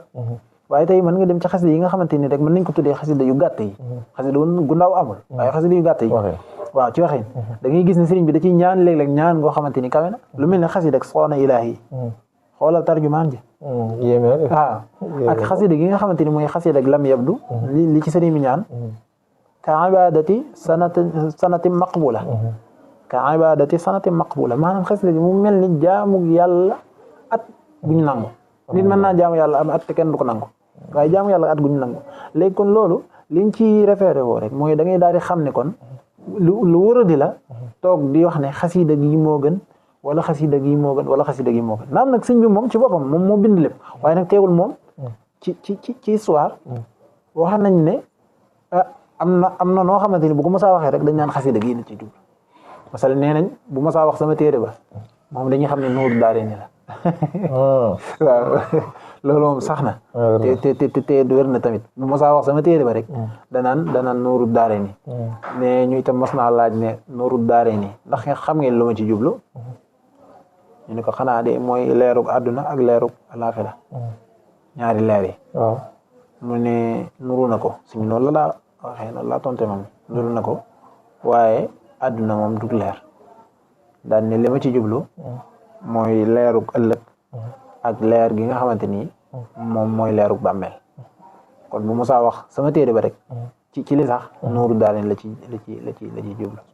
waaye tey mën nga dem ci xasida yi nga xamante ni rek mën nañ ko tuddee xasida yu gàtt yi xasida gu ndaw amul waaye xasida yu gàtt yi waaw ci waxin da ngay gis ne sëriñ bi da ciy ñaan léeg-léeg ñaan ngoo xamante ni kawe na lu mel ne xasida ak soona ilaahi xoolal tarjumaan ji waaw ak xasida gi nga xamante ni mooy xasida ak lam yabdu li ci sëriñ bi ñaan ka ibadati sanati maqbula ka ibadati sanati maqbula maanaam xasida gi mu mel ni jaamu yàlla at guñu nangu nit mën naa jaamu yàlla am at te kenn du ko nangu waaye jaamu yàlla at guñu nangu léegi kon loolu liñ ci référé woo rek mooy da ngay daal di xam ne kon lu wëradi la toog di wax ne xasida gi moo gën wala xasida gi moo gën wala xasida gi moo gën naam nag sëñ bi moom ci boppam moom moo bind lépp waaye nag teewul moom ci histoire wax nañ ne am na noo xamante ni bu ko mësaa waxee rek dañ naan xasida gi na ci jublu masala nee nañ bu mësaa wax sama téere ba moom dañuy xam ne nuuru daare ni la waaw loolu moom sax na te wér na tamit bu mësaa wax sama téere ba rek danaan nuuru daare ni mais ñu itam mas naa laaj ne nuuru daare ni ndax xam ngeen lu ma ci jublu ñu ne ko xanaa de mooy leerug àdduna ak leerug alaaxira ñaari leer yi waaw mu ne nuru na ko suñu loolu la waxee noonu laa tonte moom nuru na ko waaye àdduna moom du leer daal ne li ma ci jublu mooy leerug ëllëg ak leer gi nga xamante ni moom mooy leerug bàmmeel kon bu Musaa wax sama téere ba rek ci li sax nuuru daal la ci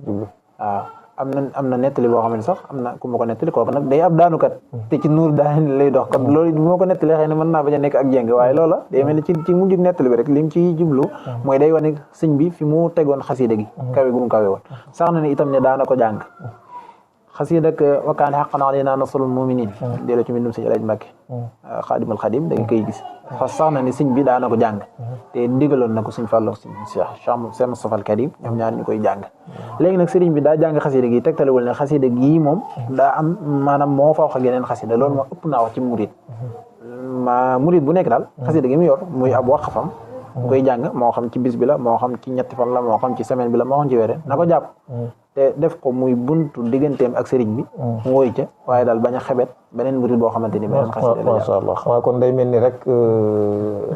jublu waaw am na nettali boo xam ne sax am na ku ma ko nettali kooku nag day ab daanukat te ci nuuru daal lay dox kon loolu bu ma ko nettali xëy na mën naa bañ a nekk ak jéng waaye loola day mel ni ci mujjug nettali bi rek lim ci jublu mooy day wane sëñ bi fi mu tegoon xasida gi kawe gu mu kawe woon sax na ni itam ne daana ko jàng xasida ak wa kaana haqqan alaynaa nasrul mu'miniin delloo ci mbindum sëñ Alaaji Mbàkke Xaadimul Xaadim da nga koy gis sax na ni sëñ bi daana ko jàng te digaloon na ko sëñ Fallu Cheikh Moustapha al Karim ñoom ñaar ñu koy jàng léegi nag sëriñ bi daa jàng xasida gi tegtalewul ne xasida gi moom daa am maanaam moo fa wax ak yeneen xasida loolu moo ëpp naa wax ci murid bu nekk daal xasida gi mu yor muy ab waqfam koy jàng moo xam ci bis bi la moo xam ci ñetti fan la moo xam ci semaine bi la moo xam ci wéere na ko jàpp te def ko muy buntu digganteem ak sëriñ bi mu woy ca waaye daal bañ a xebet beneen murid boo xamante ni beneen xasida la masha Allah xanaa kon day mel ni rek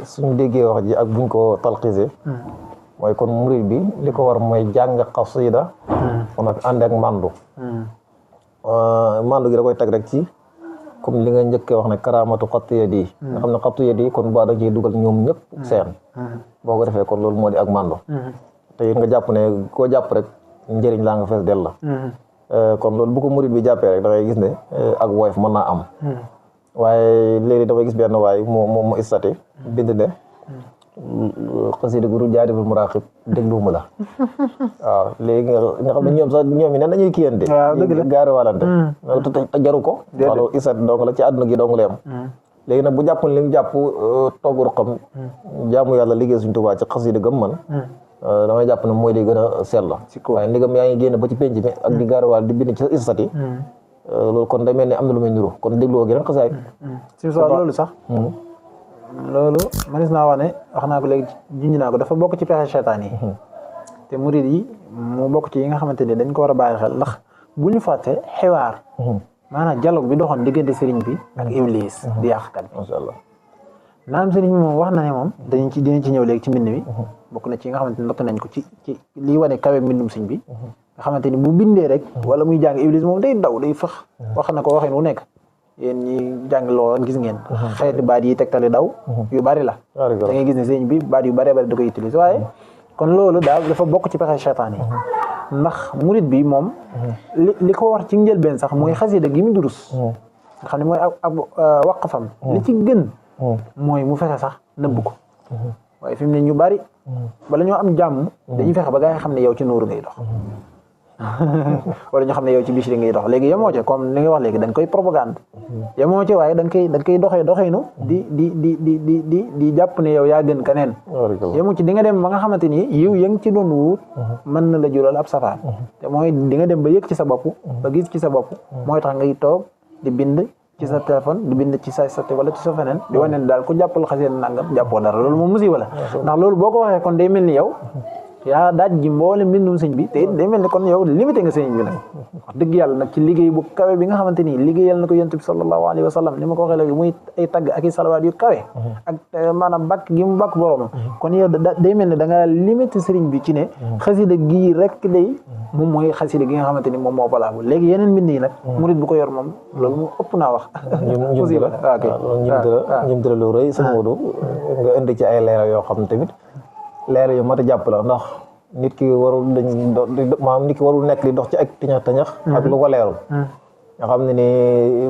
suñu déggee wax ji ak buñ ko talxise mooy kon murid bi li ko war mooy jàng xasida kon nag ànd ak mandu gi da koy teg rek ci comme li nga njëkkee wax ne karaamatu xattu yadi nga xam ne xattu yadi kon boo da ciy dugal ñoom ñëpp seen boo ko defee kon loolu moo di ak mandu te it nga jàpp ne koo jàpp rek njëriñ laa nga fees del la kon loolu bu ko murid bi jàppee rek da ngay gis ne ak woyof mën naa am waaye léegi damay gis benn waay mu istati bind ne xasida gu Jaadibul Muraqib dégluwuma la waaw léegi nga xam ne ñoom sax ñoom yi ne dañuy kiyante gaari walante te jaru ko wala isat dong la ci àdduna gi dong la am léegi nag bu jàppoon li mu jàpp toogu ruqam jaamu yàlla liggéey suñ Tuubaa ci xasida gëm man damay jàpp ne mooy di gën a sell la waaye ndigam yaa ngi génn ba ci penc mi ak di gaariwaal di bind ci isat yi loolu kon day mel ni am na lu muy niru kon dégloo gi rek xasaay si so loolu sax loolu manis naa wax ne wax naa ko léegi junj naa ko dafa bokk ci pexe seytaan yi te murid yi mu bokk ci yi nga xamante ne dañ ko war a bàyyi xel ndax bu ñu fàtte xiwaar maanaam dialogue bi doxoon diggante sëriñ bi ak iblis di yàqkat bi masha Allah naam sëriñ bi moom wax na ne moom dinañ ci ñëw léegi ci mbind mi bokk na ci yi nga xamante ne natt nañ ko ci lii wane kawe mbindum sëriñ bi nga xamante ni bu bindee rek wala muy jàng iblis moom day daw day fëx wax na ko waxin wu nekk yéen ñi jàng lool gis ngeen xeeti baat yi tegtale daw yu bari la da ngay gis ne sëriñ bi baat yu bari da koy utiliser waaye kon loolu daal dafa bokk ci pexe seytaan yi ndax murid bi moom li ko war ci njëlbeen sax mooy xasida gi mu durus nga xam ne mooy ab waqfam li ci gën mooy mu fexe sax nëbb ko waaye fi mu ne ñu bari bala ñoo am jàmm dañuy fexe ba gaa yi xam ne yow ci nuuru ngay dox wala ñu xam ne yow ci Bichri ngay dox léegi yemoo ca comme li nga wax léegi dañ koy propagande yemoo ca waaye dañ koy doxee doxeenu di jàpp ne yow yaa gën keneen yemoo ci di nga dem ba nga xamante ni yiw ya nga ci doon wut mën na la jural ab safaan te mooy di nga dem ba yëg ci sa bopp ba gis ci sa bopp mooy tax ngay toog di bind ci sa téléphone di bind ci sa wala ci sa feneen di wane ne daal ku jàppal xasee nangam jàppoo dara loolu moom musiba la ndax loolu boo ko waxee kon day mel ni yow yaa daaj ji mboole mbindum sëñ bi te it day mel ni kon yow limité nga sëñ bi nag wax dëgg yàlla nag ci liggéey bu kawe bi nga xamante ni liggéeyal na ko yonent bi sallallahu alayhi wa sallam ni ma ko waxee léegi muy ay tagg ak i salawaat yu kawe ak maanaam bàkk gi mu bàkk boroomam kon yow day mel ni da nga limité sëriñ bi ci ne xasida gii rek day moom mooy xasida gi nga xamante ni moom moo valable léegi yeneen mbind yi nag murid bu ko yor moom loolu mu ëpp naa wax ñim dala lu rëy sa Moodu nga indi ci ay leeral yoo xam ne tamit leeral yu mat a jàpp la ndax nit ki warul maanaam nit ki warul nekk di dox ci ak tañax ak lu ko leerul nga xam ne ni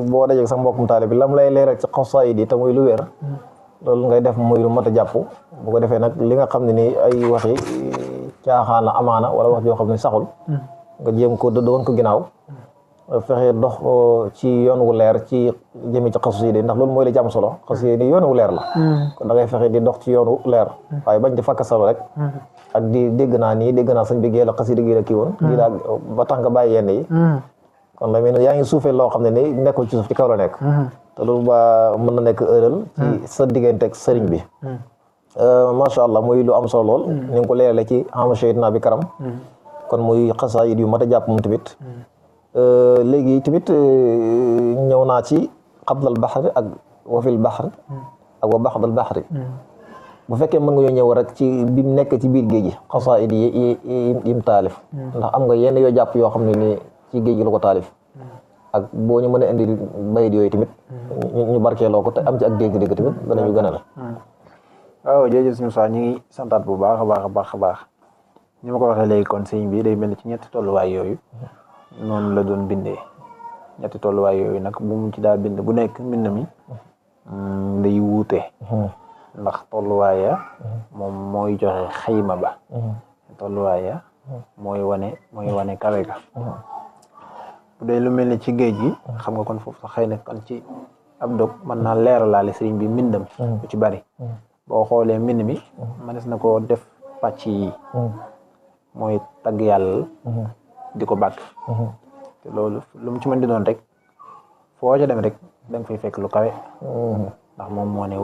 boo dajee sa mbokkum taale bi lam lay leeral ci xasaayid yi te muy lu wér loolu ngay def muy lu mat a jàpp bu ko defee nag li nga xam ne ni ay waxi caaxaan la amaana wala wax joo xam ne saxul nga jéem ko doon ko ginnaaw fexe dox ci yoon wu leer ci jëmi ci xasida yi ndax loolu mooy la jàmm solo xasida yi yoon wu leer la kon da ngay fexe di dox ci yoon wu leer waaye bañ di fakk solo rek ak di dégg naa sañ bi gée la xasida gi la kii woon lii laa ba tax nga bàyyi yenn yi kon la mel ne yaa ngi suufee loo xam ne ni nekkul ci suuf ci kaw la nekk te loolu ba mën na nekk ëral ci sa diggante ak sëriñ bi macha allah muy lu am solo lool ni nga ko leerale ci ama shahidna bi karam kon muy xasaayid yu mat a jàpp moom tamit léegi tamit ñëw naa ci xablal baxri ak wafil baxri ak wa baxdal baxri bu fekkee mën nga yoo ñëw rek ci bi mu nekk ci biir géej gi xasaayid yi yim taalif ndax am nga yenn yoo jàpp yoo xam ne ni ci géej gi la ko taalif ak boo ñu mën a indi bayit yooyu tamit ñu barkeeloo ko te am ci ak dégg-dégg tamit danañu gën a la waaw jërëjëf suñu saa ñu ngi santaat bu baax a baax ñu ma ko waxee léegi kon sëñ bi day mel ni ci ñetti tolluwaay yooyu noonu la doon bindee ñetti tolluwaay yooyu nag bu mu ci daa bind bu nekk mbind mi day wuute ndax tolluwaaya moom mooy joxe xayma ba tolluwaaya mooy wane kawe ga bu dee lu mel ni ci géej gi xam nga kon foofu sax xëy na kon ci ab dog mën naa leeralaale sëriñ bi mbindam lu ci bari boo xoolee mbind mi mënees na ko def pàcc yi mooy tagg yàlla di ko bàkk te loolu lu mu ci mën di doon rek foo ca dem rek da nga fay fekk lu kawe ndax moom moo ne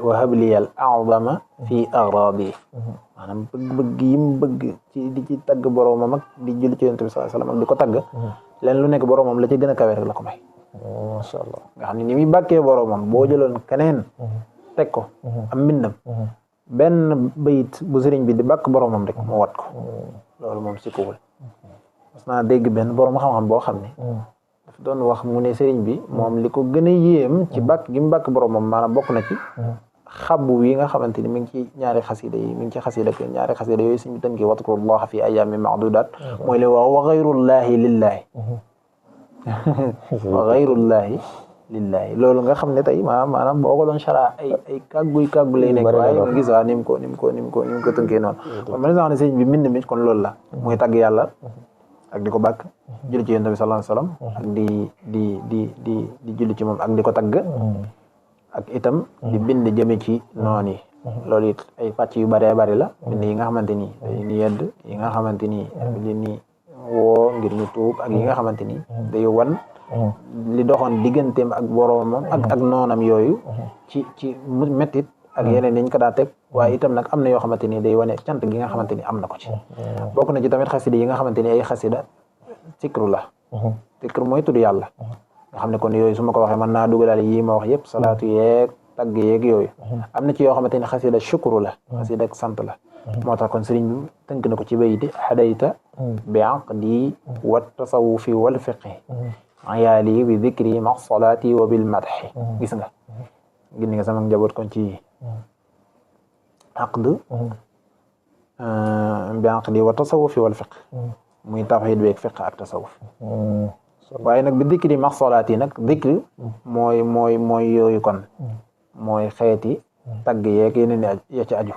wahabliyal a'zama fi agradi maanaam bëgg yi mu bëgg ci di ci tagg boroomam ak di julli ci yonent bi sallallahu alayhi wasallam ak di ko tagg leen lu nekk boroomam la ci gën a kawe rek la ko may masha Allah nga xam ne ni muy bàkkee boroomam boo jëloon keneen teg ko am mbindam benn bayit bu sëriñ bi di bàkk boroomam rek moo wat ko loolu moom sikkuwul mas naa dégg benn boroom xam-xam boo xam ne daf doon wax mu ne sëriñ bi moom li ko gën a yéem ci bàkk gi mu bàkk boroomam maanaam bokk na ci xabbu yi nga xamante ni mi ngi ci ñaari xasida yi mi ngi ci xasida ak ñaari xasida yooyu suñu tënkee wadkurullaha fi ayyamin ma'dudat mooy li wax wa ghayrullahi lillahi wa ghayrullahi lillahi loolu nga xam ne tey maanaam boo ko doon chara ay kàggu lay nekk waaye nga gis waa ni mu ko tënkee noonu kon ma ne sax ne sëriñ bi mbind mi kon loolu la muy tàgg yàlla ak di ko bàkk julli ci yonent bi sallallahu alayhi wasallam ak di julli ci moom ak di ko tagg ak itam di bind jëme ci noon yi loolu it ay pàcc yu bëree bëri la bind yi nga xamante ni ni yedd yi nga xamante ni li ni woo ngir ñu tuub ak yi nga xamante ni day wan li doxoon digganteem ak boroomam ak noonam yooyu ci mettit ak yeneen yi ñu ko daa teg waaye itam nag am na yoo xamante ni day wane cant gi nga xamante ni am na ko ci bokk na ci tamit xasida yi nga xamante ni ay xasida sikru la sikru mooy tudd yàlla nga xam ne kon yooyu su ma ko waxee mën naa dugalaale yii ma wax yëpp salaatu yeeg tagg yeeg yooyu am na ci yoo xamante ni xasida shukru la xasida ak sant la moo tax kon sëriñ bi tënk na ko ci bayti hadayta bi aqdi wa tasawufi wal fiqhi ayaali bi dhikri ma salaati wa bil madhi gis nga gis nga sama njaboot kon ci aqd bi aqdi wa tasawufi wal fiqhi muy tawhid beeg fiqh ak tasawuf waaye nag bi dhikri ma salaati nag dhikri mooy yooyu kon mooy xeeti tagg yeeg yeneen ya ci aju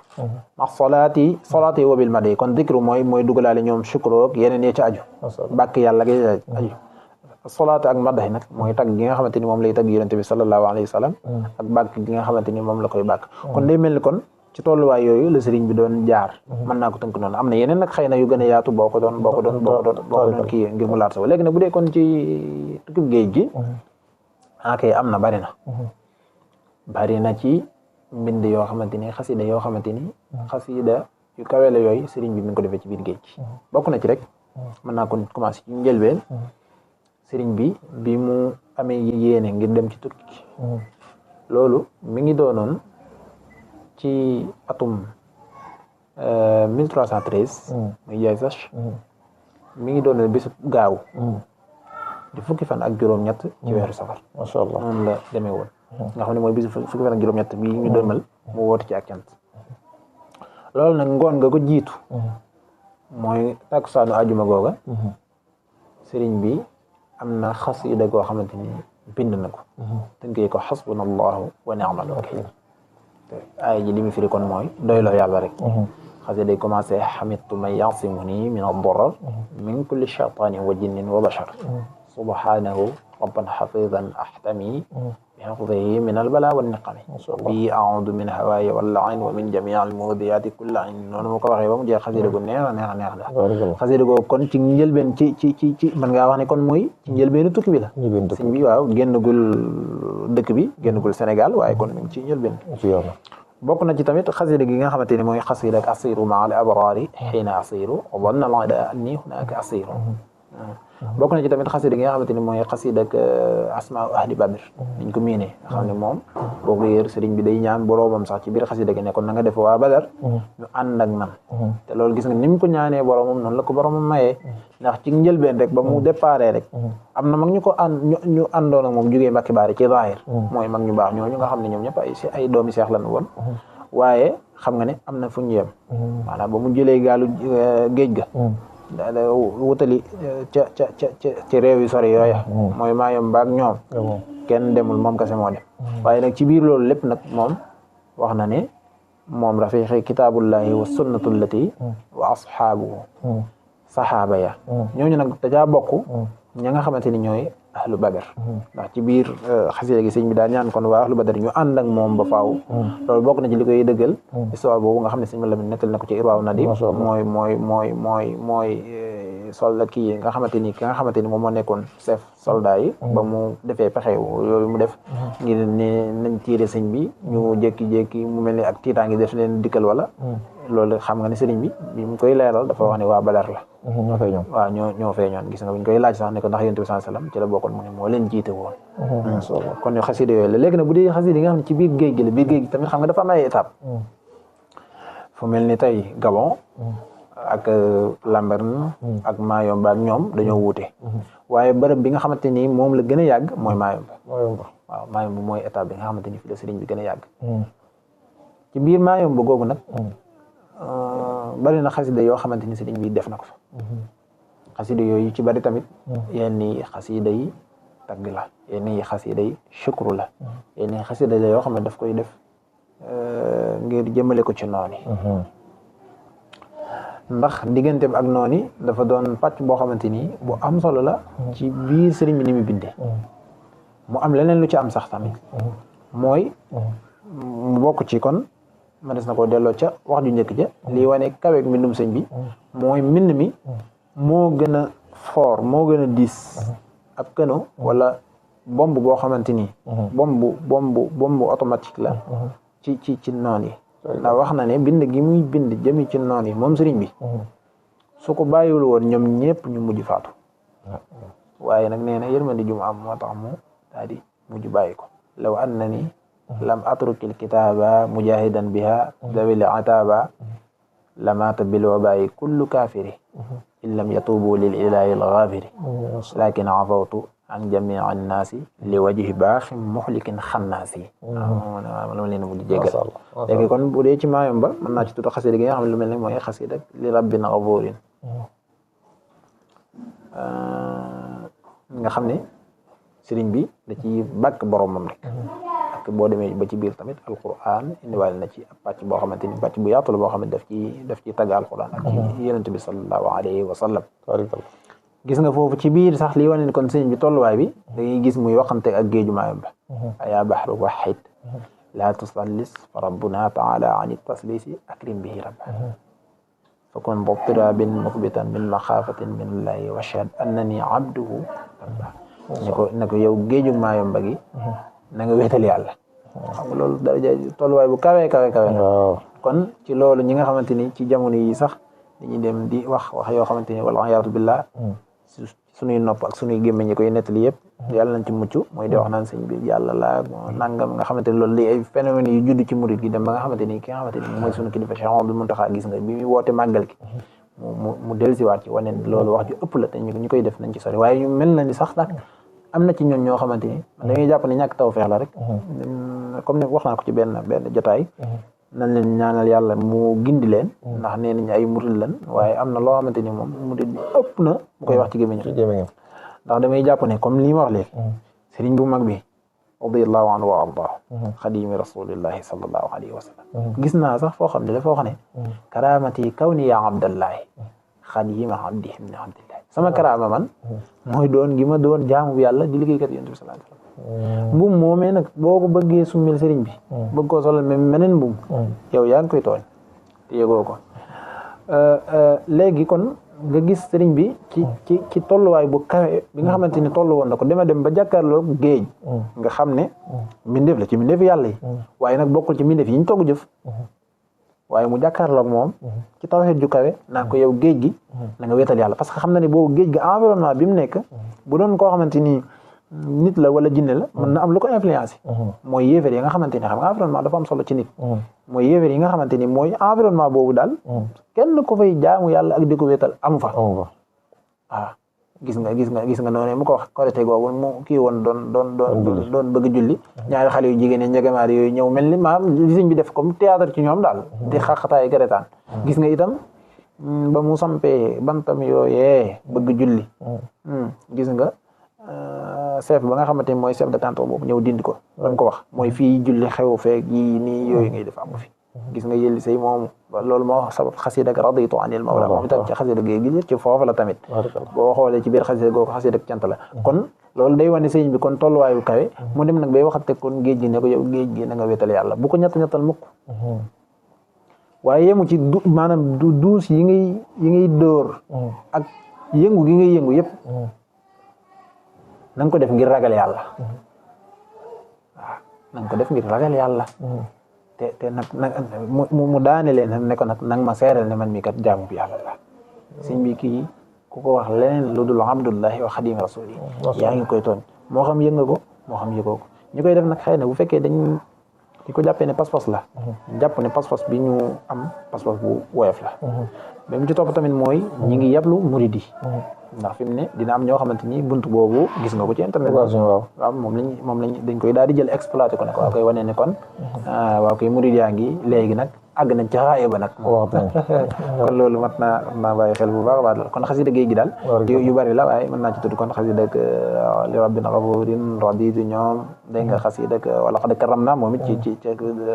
max salaati wa bil madi kon dhikru mooy dugalaale ñoom shukru ak yeneen ya ci aju bàkk yàlla gi aju salaatu ak madax nag mooy tagg gi nga xamante ni moom lay tagg yonent bi sallallahu alayhi wa sallam ak bàkk gi nga xamante ni moom la koy bàkk kon day mel ni kon ci tolluwaay yooyu la sëriñ bi doon jaar mën naa ko tënk noonu am na yeneen nag xëy na yu gën a yaatu boo ko doon kii ngir mu laat sa léegi nag bu dee kon ci tukkib géej gi akay am na bari na ci mbind yoo xamante ni xasida yoo xamante ni xasida yu kawe la yooyu sëriñ bi mi ngi ko defee ci biir géej gi bokk na ci rek mën naa ko commencé ci njëlbeen sëriñ bi mu amee yéene ngir dem ci tukki loolu mi ngi doonoon ci atum 1313 muy yaay sax mi ngi doonoon bisu gaaw di fukki fan ak juróom-ñett ci weeru safar macha allah noonu la demee woon nga xam ne mooy bisu fukki fan ak juróom-ñett bii ñu doomal mu woote ci ak cant loolu nag ngoon nga ko jiitu mooy takkusaanu àjjuma googa sëriñ bi am na xasida goo xamante ni bind na ko tënkee ko xasbunallahu wa ni'mal wakiil aaya ji li mu firi kon mooy doyloo yàlla rek xasida day commencé xamittu man yasimuni min ad-darar min kulli shaytanin wa jinnin wa bashar subhanahu rabban xafidan ahtami بحفظه من البلاء والنقم بي أعوذ من هواي واللعن ومن جميع المؤذيات كل عين noonu ma ko waxee ba mu jeex xasida gu neex la xasida gu kon ci njëlbeen ci man ngaa wax ne kon mooy ci njëlbeenu tukki bi la sëñ bi waaw génnagul dëkk bi génnagul Sénégal waaye kon mi ngi ci njëlbeen bokk na ci tamit xasida gi nga xamante ni mooy xasida ak asiru maa al abrari xiina asiru wanna al-ida anni hunaka asiru bokk na ci tamit xasida gi nga xamante ni mooy xasida ak asmaa ahli badr niñ ko miinee nga xam ne moom boo ko yër sëriñ bi day ñaan boroomam sax ci biir xasida gi ne kon na nga def waa badar ñu ànd ak man te loolu gis nga ni mu ko ñaanee boroomam noonu la ko boroomam mayee ndax ci njëlbeen rek ba mu déparé rek am na mag ñu ko ñu àndoon ak moom jógee Mbàkke Baari ci zahir mooy mag ñu baax ñooñu nga xam ne ñoom ñëpp ay doomi seex lañu woon waaye xam nga ne am na fu ñu yem maanaam ba mu jëlee gaalu géej ga wutali ca réew yu sori yooya mooy maayom baak ñoom kenn demul moom kese moo dem waaye nag ci biir loolu lépp nag moom wax na ne moom rafiqi kitaabullahi wa sunnatullati wa ashaabuhu saxaaba ya ñooñu nag dajaa bokk ña nga xamante ni ñooy ahlu badar ndax ci biir xasida gi sëñ bi daa ñaan kon waa ahlu badar ñu ànd ak moom ba faaw loolu bokk na ci li koy dëggal histoire boobu nga xam ne sëñ Lamin nettal na ko ci Irwaaw Nadim mooy soldat kii nga xamante ni ki nga xamante ni moom moo nekkoon chef soldat yi ba mu defee pexe yooyu mu def ngir ne nañ tiire sëñ bi ñu jékki-jékki mu mel ni ak tiitaangi def leen dikkal wala loolu xam nga ne sëriñ bi mu koy leeral dafa wax ne waa badar la waaw ñoo feeñoon gis nga buñ koy laaj sax ne ko ndax yonent bi sallallahu alayhi wasallam ci la bokkoon mu ne moo leen jiite woon kon ñu xasida yooyu la léegi nag bu dee xasida yi nga xam ne ci biir géej gi la biir géej gi tamit xam nga dafa am ay étape fu mel ni tey Gabon ak Lambaréné ak Mayomba ak ñoom dañoo wuute waaye bërëb bi nga xamante ni moom la gën a yàgg mooy Mayomba waaw Mayomba mooy étape bi nga xamante ni fi la sëriñ bi gën a yàgg ci biir Mayomba googu nag bari na xasida yoo xamante ni sëriñ bi def na ko fa xasida yooyu ci bari tamit yenn yi xasida yi tagg la yenn yi xasida yi shukru la yenn yi xasida la yoo xam ne daf koy def ngir jëmale ko ci noonu ndax diggante bi ak noonu dafa doon pàcc boo xamante ni bu am solo la ci biir sëriñ bi ni mu bindee mu am leneen lu ci am sax tamit mooy mu bokk ci kon ma des na ko delloo ca wax ju njëkk ja lii wane kaweeg mbindum sëñ bi mooy mbind mi moo gën a fort moo gën a diis ab kano wala bomb boo xamante ni bomb automatique la ci noon yi ndax wax na ne bind gi muy bind jëmi ci noon yi moom sëriñ bi su ko bàyyiwul woon ñoom ñëpp ñu mujj faatu waaye nag nee na yërmandi ju mu am moo tax mu daal di mujj bàyyi ko law anna ni lam atrukil kitaaba mujahidan biha dawil ataba lamata bil wabayi kullu kafiri in lam yatubu lil ilahi al ghafiri lakin afawtu an jamii annaasi li wajhi baaxi muxlikin xannaasi la leen mujj jéggal léegi kon bu dee ci Mayomba mën naa ci tudd xasida gi nga xam ne lu mel ne mooy xasida li rabbin ghafuurin nga xam ne sëriñ bi da ci bàkk boromam rek ak boo demee ba ci biir tamit alquran indiwaale na ci ab pàcc boo xamante ni pàcc bu yaatu la boo xam ne daf ci tagg alquran ak ci yonent bi sallallahu alayhi wa sallam gis nga foofu ci biir sax lii wane ne kon sëriñ bi tolluwaay bi da ngay gis muy waxante ak géeju Mayomba yaa bahru wahid laa tusallis fa rabbuna taala an taslisi akrim bihi rabba fakun btirabin muqbitan min maxaafatin min llahi washhad annani abduhu ne ko yow géeju Mayomba gi na nga wéetal yàlla xam nga loolu daraja tolluwaay bu kawe kon ci loolu ñi nga xamante ni ci jamono yi sax dañuy dem di wax yoo xamante ni wala iyaadu billah suñuy nopp ak suñuy gémmiñ ñi koy nettali yëpp yàlla nañ ci mucc mooy di wax naan sëñ bi yàlla la nangam nga xamante ni loolu li ay phénomènes yu judd ci murid gi dem ba nga xamante ni ki nga xamante ni mooy suñu kilifa Cheikh Mouhamadou Mountakha gis nga bi muy woote màggal gi mu dellusiwaat ci wane loolu wax ju ëpp la te ñu koy def nañ ci sori waaye ñu mel na ni sax nag am na ci ñoom ñoo xamante ni dañuy jàpp ne ñàkk tawfeex la rek comme ni wax naa ko ci benn jotaay nañ leen ñaanal yàlla mu gindi leen ndax nee nañ ay murid lan waaye am na loo xamante ni moom murid bi ëpp na mu koy wax ci gémmiñam ndax damay jàpp ne comme li ma wax léegi sëriñ bu mag bi radiyallahu anhu wa ardah xadimi rasulillahi sallallahu alayhi wa sallam gis naa sax foo xam ne dafa wax ne karamati kawni ya abdallahi xadima abdi ibni abdillahi sama karaama man mooy doon gi ma doon jaamu bi yàlla di liggéeykat yonent bi sallallahu alayhi wa sallam mbuum moomee nag boo ko bëggee summil sëriñ bi bëgg koo solal même meneen mbuum yow yaa ngi koy tooñ te yëgoo ko léegi kon nga gis sëriñ bi ci tolluwaay bu kawe bi nga xamante ni tollu woon na ko dema dem ba jàkkaarloo géej nga xam ne mbindeef la ci mbindeef yàlla yi waaye nag bokkul ci mbindeef yi ñu togg jëf waaye mu jàkkaarloog moom ci tawhid ju kawe naa ko yow géej gi na nga wéetal yàlla parce que xam na ne boobu géej gi environnement bi mu nekk bu doon koo xamante ni nit la wala jinne la mën na am lu ko influencé mooy yéeféer yi nga xamante ni xam nga environnement dafa am solo ci nit mooy yéeféer yi nga xamante ni mooy environnement boobu daal kenn ko fay jaamu yàlla ak di ko wéetal amu fa waaw gis nga noonu mu ko wax korité googu mu kii woon doon bëgg julli ñaari xale yu jigéen ñi njegamaar yooyu ñëw mel ni maam li sëñ bi def comme théâtre ci ñoom daal di xaqataay garetaan gis nga itam ba mu sampee bantam yooyee bëgg julli gis nga chef ba nga xamante ni mooy chef de canton boobu ñëw dindi ko dam ko wax mooy fii julli xew feeg yi nii yooyu ngay def amu fi gis nga yëlli say moomu loolu moo sabab xasida ak raditu anil mawla moom itam ci xasida gi ci foofu la tamit boo xoolee ci biir xasida googu xasida ak cant la kon loolu day wane sëñ bi kon tolluwaayu kawe mu dem nag bay waxate kon géej gi ne ko yow géej gi na nga wéetal yàlla bu ko ñettal mukk waaye yemu ci maanaam duus yi ngay dóor ak yëngu gi ngay yëngu yëpp na nga ko def ngir ragal yàlla waaw na nga ko def ngir ragal yàlla te nag mu daane leen ne ko nag nang ma seeral ne man mii kat jaamu bi yàlla la sëñ bi kii ku ko wax leneen lu dul abdullahi wa xadim rasuli yaa ngi koy tooñ moo xam yëg nga ko moo xam yëgoo ko ñu koy def nag xëy na bu fekkee dañ di ko jàppee ne pas-pas la jàpp ne pas-pas bi ñu am pas-pas bu woyof la mais mu ci topp tamit mooy ñi ngi yablu muridi ndax fi mu ne dina am ñoo xamante ni buntu boobu gis nga ko ci internet waaw moom lañ dañ koy daal di jël exploité ko ne ko waaw koy wane ne kon waaw koy murid yaa ngi léegi nag àgg nañ ca xaaye ba nag kon loolu mat naa bàyyi xel bu baax a baax kon xasida géej gi daal yu bari la waaye mën naa ci tudd kon xasida ak li rabbin ghafurin raditu ñoom dégg nga xasida ak wala xad karam naa moom it ci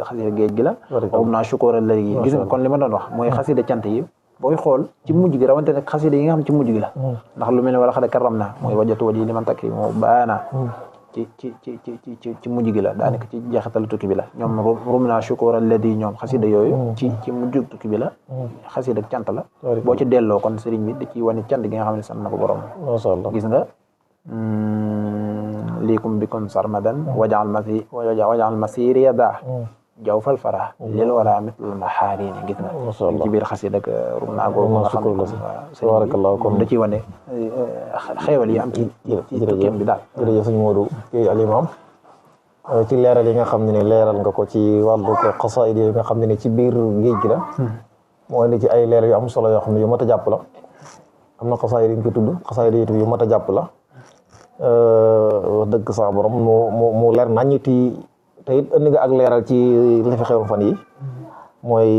xasida géej gi la boobu naa sukóoral léegi gis nga kon li ma doon wax mooy xasida cant yi booy xool ci mujj gi rawante nag xasida yi nga xam ci mujj gi la ndax lu mel ne wala xada karam naa mooy wajatu waji li man takri moo baana ci mujj gi la daanaka ci jeexital tukki bi la ñoom rum naa shukur alladi ñoom xasida yooyu ci mujj tukki bi la xasida ak cant la boo ci delloo kon sëriñ bi da ciy wane cant gi nga xam ne sant na ko borom gis nga liikum bikun sarmadan wajal masiri yada jawfal fara lil wala mitl maharini gis nga ci biir xasida ak rum naa googu nga xam ne kon da ciy wane xéewal yi am ci tukkeem bi daal jërëjëf sëñ Modou Guèye Al Imam ci leeral yi nga xam ne leeral nga ko ci wàllu ko xasaayid yi nga xam ne ci biir géej gi la moo indi ci ay leeral yu am solo yoo xam ne yu mat a jàpp la am na xasaayid yi ñu ko tudd xasaayid yi yu mat a jàpp la wax dëgg sa borom mu leer nañu te it indi nga ak leeral ci li fi xewoon fan yi mooy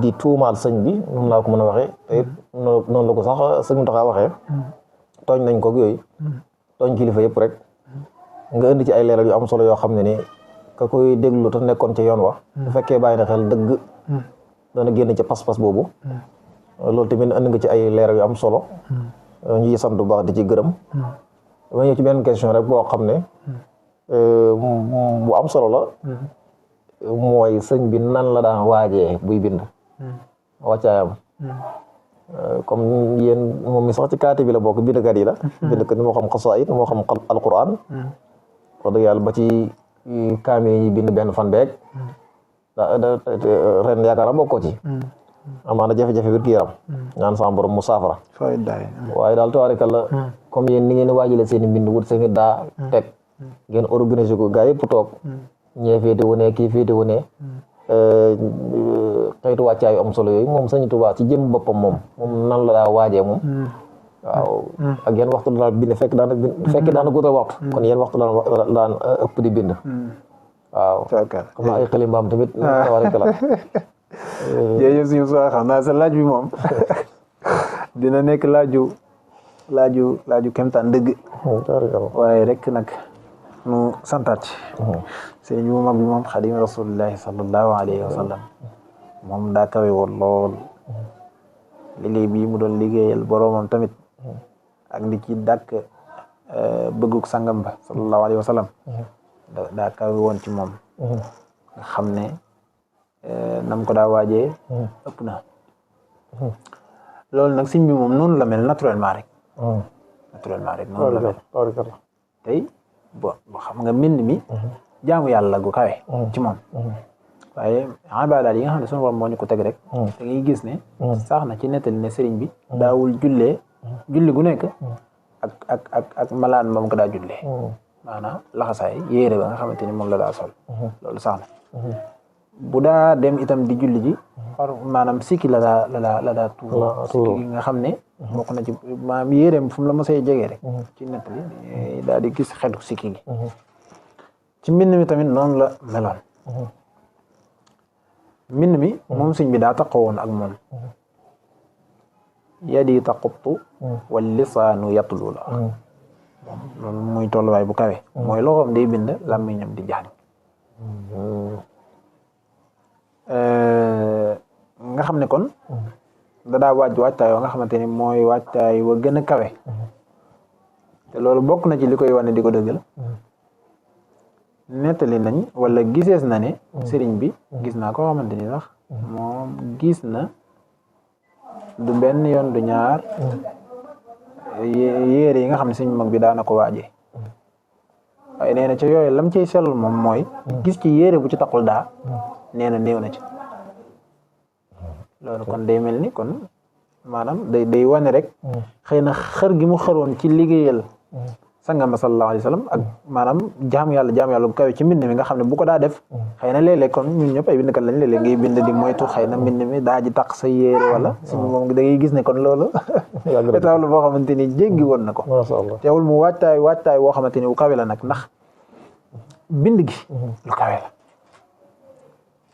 di tuumaal sëñ bi noonu laa ko mën a waxee te it noonu la ko sax sëñ Mountakha waxee tooñ nañ ko yooyu tooñ kilifa yëpp rek nga indi ci ay leeral yu am solo yoo xam ne ni ka koy déglu te nekkoon ci yoon wa bu fekkee bàyyi na xel dëgg dana génn ci pas-pas boobu loolu tamit indi nga ci ay leeral yu am solo ñuy sant bu baax di ci gërëm dama ñëw ci benn question rek boo xam ne bu am solo la mooy sëñ bi nan la daan waajee buy bind wàccaayam comme yéen moom mi sax ci kaati bi la bokk bindkat yi la bindkat yi moo xam xasaayid moo xam alquran wax dëgg yàlla ba ci kaamil yi bind benn fan beeg ren yaakaar naa bokkoo ci amaana jafe-jafe wér gu yaram ñaan sama borom mu saafara waaye daal tabaarkalla comme yéen ni ngeen waajale seen i mbind wut seen i daa teg ngeen organiser ko gaa yëpp toog ñee féete wu ne kii féete wu ne xëytu wàccaayu am solo yooyu moom Sëñ Tuubaa ci jëm boppam moom nan la daa waajee moom waaw ak yéen waxtu daan bind fekk daana guddal waxtu kon yéen waxtu daan ëpp di bind waaw comme ay xalimbaam tamit tabaarkalla jërëjëf suñu soo xam naa sa laaj bi moom dina nekk laaju kemtaan dëgg waaye rek nag nu santaat ci sëriñ bu mag bi moom xadim rasulillahi sallallahu alayhi wa sallam moom daa kawe woon lool liggéey bii mu doon liggéeyal boroomam tamit ak di ci dàkk bëgguk sangam ba sallallahu alayhi wa sallam daa kawe woon ci moom nga xam ne nam ko daa waajee ëpp na loolu nag sëñ bi moom noonu la mel naturellement rek noonu la mel tey bo xam nga mbind mi jaamu yàlla gu kawe ci moom waaye ibaadaat yi nga xam ne sunu borom moo ñu ko teg rek da ngay gis ne sax na ci nettali ne sëriñ bi daawul julli gu nekk ak malaan moom ko daa jullee maanaam laxasaay yéere ba nga xamante ni moom la daa sol loolu sax na bu daa dem itam di julli ji maanaam sikki la daa tuur sikki nga xam ne bokk na ci maanaam yéereem fu mu la mosee jege rek ci nettali daal di gis xetu sikki gi ci mbind mi tamit noonu la meloon mbind mi moom sëñ bi daa taqoo woon ak moom yadi taquttu wal lisaanu yatlu la loolu muy tolluwaay bu kawe mooy loxoom day bind làmmiñam di jàng nga xam ne kon dadaa waajtaay wa nga xamante ni mooy waajtaay wa gën a kawe te loolu bokk na ci li koy wane di ko dëggal nettali nañ wala gisees na ne sëriñ bi gis naa koo xamante ni sax moom gis na du benn yoon du ñaar yéere yi nga xam ne sëriñ mag bi daana ko waajee waaye nee na ca yooyu lam cay sellul moom mooy gis ci yéere bu ci taqul daa nee na néew na ci loolu kon day mel ni kon maanaam day wane rek xëy na xër gi mu xëroon ci liggéeyal sangam sallallahu alayhi wa sallam ak maanaam jaamu yàlla bu kawe ci mbind mi nga xam ne bu ko daa def xëy na léeg-léeg kon ñun ñëpp ay bindkat lañ léeg-léeg ngay bind di moytu xëy na mbind mi daa ji taq sa yéere wala si moom da ngay gis ne kon loolu état la boo xamante ni jéggi woon na ko teewul mu waajtaay woo xamante ni bu kawe la nag ndax bind gi lu kawe la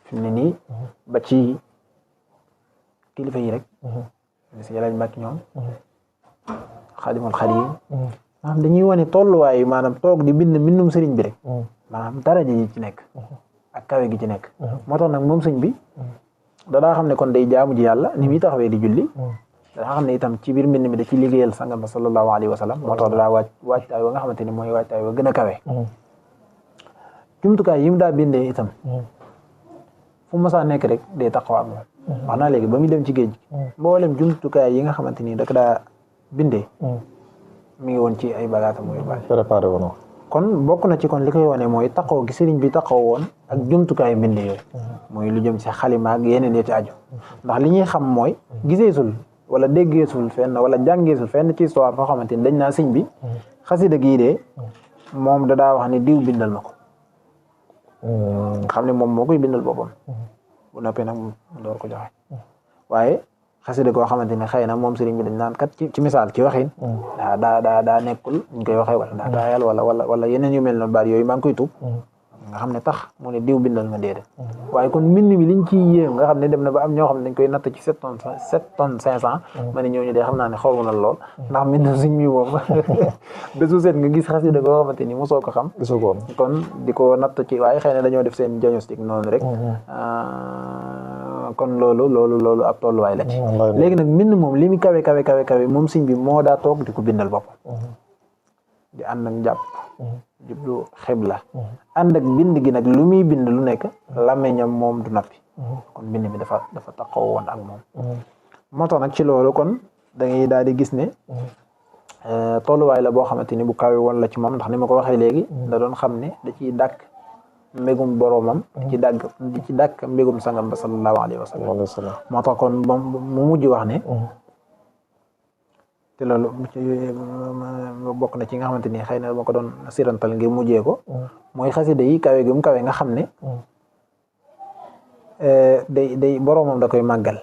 fi mu ne nii ba ci kilifa yi rek si yàlla ñu màkk ñoom xaadimul xadim maanaam dañuy wane tolluwaay maanaam toog di bind mbindum sëriñ bi rek maanaam daraja ji ci nekk ak kawe gi ci nekk moo tax nag moom sëñ bi dadaa xam ne kon day jaamu ji yàlla ni muy taxawee di julli dadaa xam ne itam ci biir mbind mi da ci liggéeyal sangam ba sallallahu alayhi wa sallam moo tax dadaa waajtaay wa nga xamante ni mooy waajtaay wa gën a kawe jumtukaay yi mu daa bindee itam fu masaa nekk rek day taxaw ak moom wax naa léegi ba muy dem ci géej gi mboolem jumtukaay yi nga xamante ni da ko daa bindee mi ngi woon ci ay bagaatam mooy préparé woon kon bokk na ci kon li koy wane mooy taxaw gi sëriñ bi taxaw woon ak jumtukaay binde yooyu mooy lu jëm ci xalima ak yeneen yi ci aju ndax li ñuy xam mooy giseesul wala déggeesul fenn wala jàngeesul fenn ci histoire foo xamante ni dañ naa sëñ bi xasida gii de moom da daa wax ni diw bindal ma ko xam ne moom moo koy bindal boppam bu noppee nag mu door ko joxe waaye xasida koo xamante ne xëy na moom sëriñ bi dañ naan kat ci misaal ci waxin daa nekkul ñu koy waxee wala daa taayal wala yeneen yu mel noonu baat yooyu maa ngi koy tuub nga xam ne tax mu ne diw bindal ma déedéet waaye kon mbind mi liñ ciy yéem nga xam ne dem na ba am ñoo xam ne dañ koy natt ci 7 tonnes 500 ma ne ñooñu de xam naa ne xaw na lool ndax mbind sëñ mi moom bésu seet nga gis xasida koo xamante ni mosoo ko xam kon di ko natt ci waaye xëy na dañoo def seen diagnostic noonu rek kon loolu ab tolluwaay la ci léegi nag mbind moom li mu kawe moom sëñ bi moo daa toog di ko bindal boppam di ànd ak njàpp jublu xibla ànd ak bind gi nag lu muy bind lu nekk làmmiñam moom du nappi kon bind mi dafa taxaw woon ak moom moo tax nag ci loolu kon da ngay daal di gis ne tolluwaay la boo xamante ni bu kawe woon la ci moom ndax ni ma ko waxee léegi da doon xam ne da ciy dàkk mbégum boroomam di ci dàkk mbégum sangam ba sallallahu alayhi wa sallam moo tax kon mu mujj wax ne te loolu bokk na ci nga xamante ni xëy na ma ko doon sirantal ngir mujjee ko mooy xasida yi kawe gi mu kawe nga xam ne day boroomam da koy màggal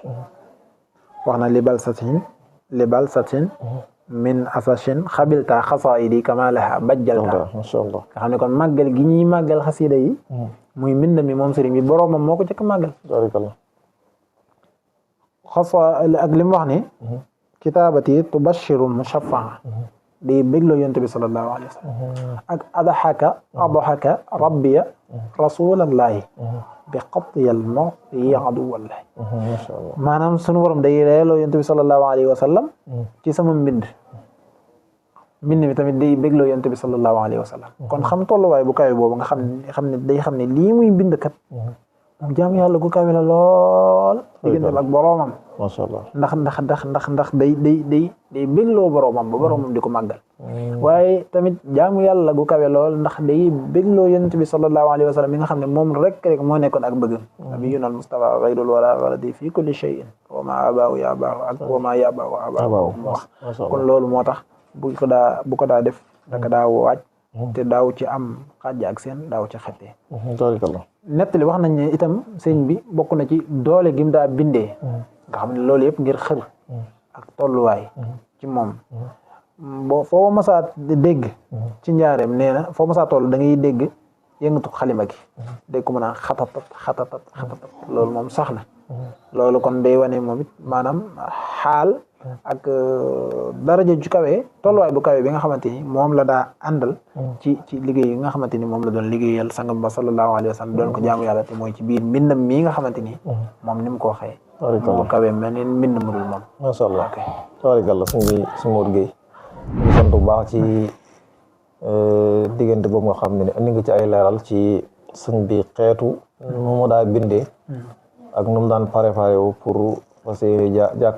wax na libal satin min asashin xabilta xasaidi kama laha bajjalta masha Allah nga xam ne kon màggal gi ñuy màggal xasida yi muy mbind mi moom sëriñ bi boroomam moo ko jëkk màggal xasa ak li mu wax ni kitaabati tubashiru mushafaa di bégloo yonent bi sallallahu alayhi wa sallam ak adahaka rabbiya rasulallahi bi qatiyal mawti aduwallahi maanaam sunu borom day reeloo yonent bi sallallahu alayhi wa sallam ci sama mbind mi tamit day bégloo yonent bi sallallahu alayhi wa sallam kon xam tolluwaay bu kawe boobu nga xam ne day xam ne lii muy bind kat moom jaam yàlla gu kawe la lool digganteem ak boroomam masha Allah ndax day bégloo boroomam ba boroomam di ko màggal waaye tamit jaamu yàlla gu kawe lool ndax day bégloo yonent bi sallallahu alayhi wa sallam mi nga xam ne moom rek moo nekkoon ak bëggam nabiyuna al mustafa ghayrul wala ghaladi fi kulli shay'in wa ma abaahu ya abaahu ak wa ma yabaahu abaahu wax kon loolu moo tax bu ko daa def daka daa waaj te daaw ci am xaaj ak seen daaw ci xettee nettali wax nañ ne itam sëñ bi bokk na ci doole gim daa bindee nga xam ne loolu yëpp ngir xër ak tolluwaay ci moom foo masaa dégg ci njaareem nee na foo masaa toll da ngay dégg yëngatu xalima gi dégg ko mën a xatatat loolu moom sax na loolu kon day wane moom it maanaam xaal ak daraja ju kawe tolluwaay bu kawe bi nga xamante ni moom la daa àndal ci liggéey yi nga xamante ni moom la doon liggéeyal sangam ba sallallahu alayhi wa sallam doon ko jaamu yàlla te mooy ci biir mbindam mii nga xamante ni moom ni mu ko waxee moo kawe mel ni mbind mu dul moom masha Allah tabaarakallah suñu Mor Gueye ñu sant bu baax ci diggante boobu nga xam ne andi nga ci ay leeral ci sëñ bi xeetu nu mu daa bindee ak nu mu daan préparé wu pour parce que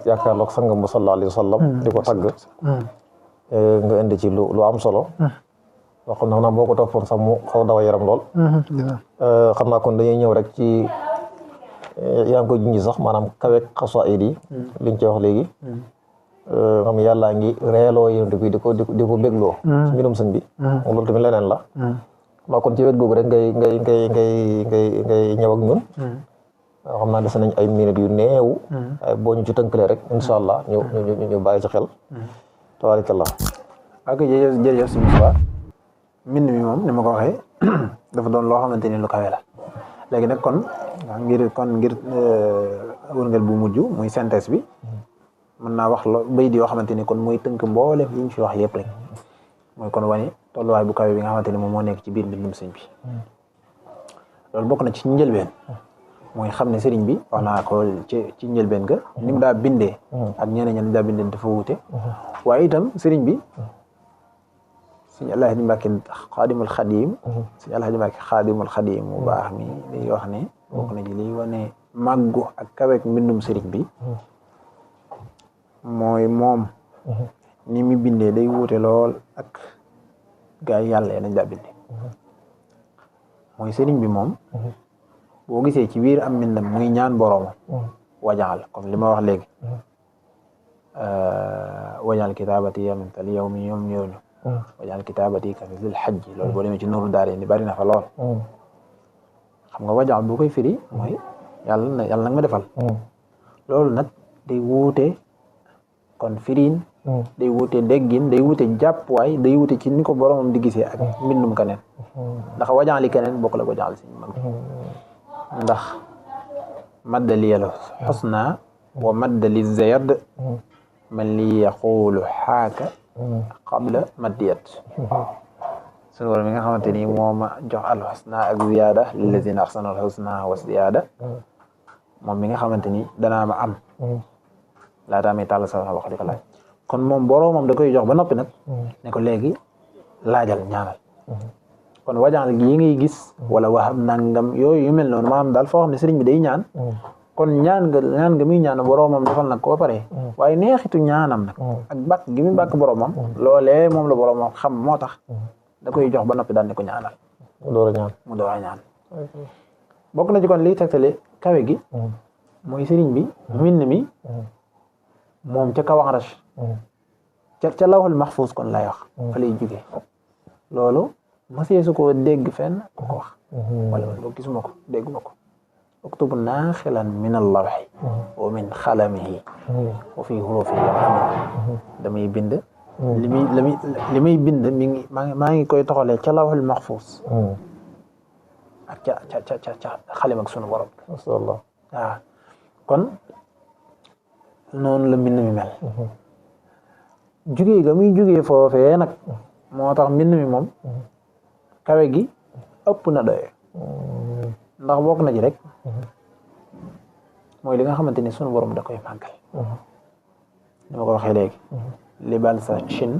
jàkkaarloog sangam bu sallallahu alayhi wa sallam di ko tagg nga indi ci lu am solo loo xam ne xam naa boo ko toppoon sax mu xaw dawa yaram lool xam naa kon dañuy ñëw rek ci yaa ngi ko junj sax maanaam kaweeg xasaayid yi liñ ci wax léegi xam yàllaa ngi reeloo yonent bi di ko bégloo ci mbirum sëñ bi loolu tamit leneen la maa kon ci wet googu rek ngay ñëw ak ñun xam naa des nañ ay minutes yu néew ay boo ñu ci tënkalee rek incha allah ñu bàyyi ci xel tabaarakallah ak jërëjëf si Moussa mbind mi moom ni ma ko waxee dafa doon loo xamante ni lu kawe la léegi nag kon ngir wërngal bu mujj muy synthèse bi mën naa wax bay di yoo xamante ni kon mooy tënk mboolem yi ñu fi wax yëpp rek mooy kon wane tolluwaay bu kawe bi nga xamante ni moom moo nekk ci biir mbindum sëñ bi loolu bokk na ci njëlbeen mooy xam ne sëriñ bi wax naa ko ci njëlbeen ga ni mu daa bindee ak ñeneen ñi daa bindee dafa wuute waaye itam sëriñ bi sëñ Alaaji Mbàkke xaadimul xadim sëñ Alaaji Mbàkke xaadimul xadim mu baax mi dañuy wax ne bokk na ci liy wane màggu ak kaweek mbindum sëriñ bi mooy moom ni mu bindee day wuute lool ak gaa yi yàlla nañ daa bindee mooy sëriñ bi moom boo gisee ci biir am mbindam muy ñaan boroomam wajaal comme li ma wax léegi wajaal kitaabati yamintal yow mi ñoom ñooñu wajaal kitaabati kamisil xajji loolu boo demee ci nuuru daare ni bari na fa lool xam nga wajaal boo koy firi mooy yàlla nag ma defal loolu nag day wuute kon firiin day wuute déggin day wuute jàppuwaay day wuute ci ni ko boroomam di gisee ak mbindum keneen ndax wajaali keneen bokk la wajaal si mag ndax maddaliyal xusna wa maddali zayad man li yaqulu xaaka qabla maddiyat suñu borom mi nga xamante ni moo ma jox al xusna ak ziyaada lillazina axsanu al xusna wa ziyaada moom mi nga xamante ni danaa ma am laataa may tàll sa wax di ko laaj kon moom boroomam da koy jox ba noppi nag ne ko léegi laajal ñaanal kon wajaal gi yi ngay gis wala waxam nangam yooyu yu mel noonu maanaam daal foo xam ne sëriñ bi day ñaan kon ñaan nga muy ñaan boroomam defal nag ko ba pare waaye neexitu ñaanam nag ak bàkk gi muy bàkk boroomam loolee moom la boroomam xam moo tax da koy jox ba noppi daal ne ko ñaanal mu door a ñaan mu door a ñaan bokk na ci kon liy tegtale kawe gi mooy sëriñ bi mbind mi moom ca kaw Arash ca lawhul mahfuz kon lay wax fa lay jóge loolu masee su ko dégg fenn ku ko wax wala man boo gisuma ko dégguma ko uktubu naaxilan min allawhi wa min xalamihi wa fi hurufi damay bind li may bind mi ngi maa ngi koy toxalee ca lawhul mahfuz ak ca xalim ak sunu borom masallah waaw kon noonu la mbind mi mel jugee ga muy jugee foofee nag moo tax mbind mi moom kawe gi ëpp na doye ndax bokk na ci rek mooy li nga xamante ni sunu borom da koy màggal ni ma ko waxee léegi libal sa chin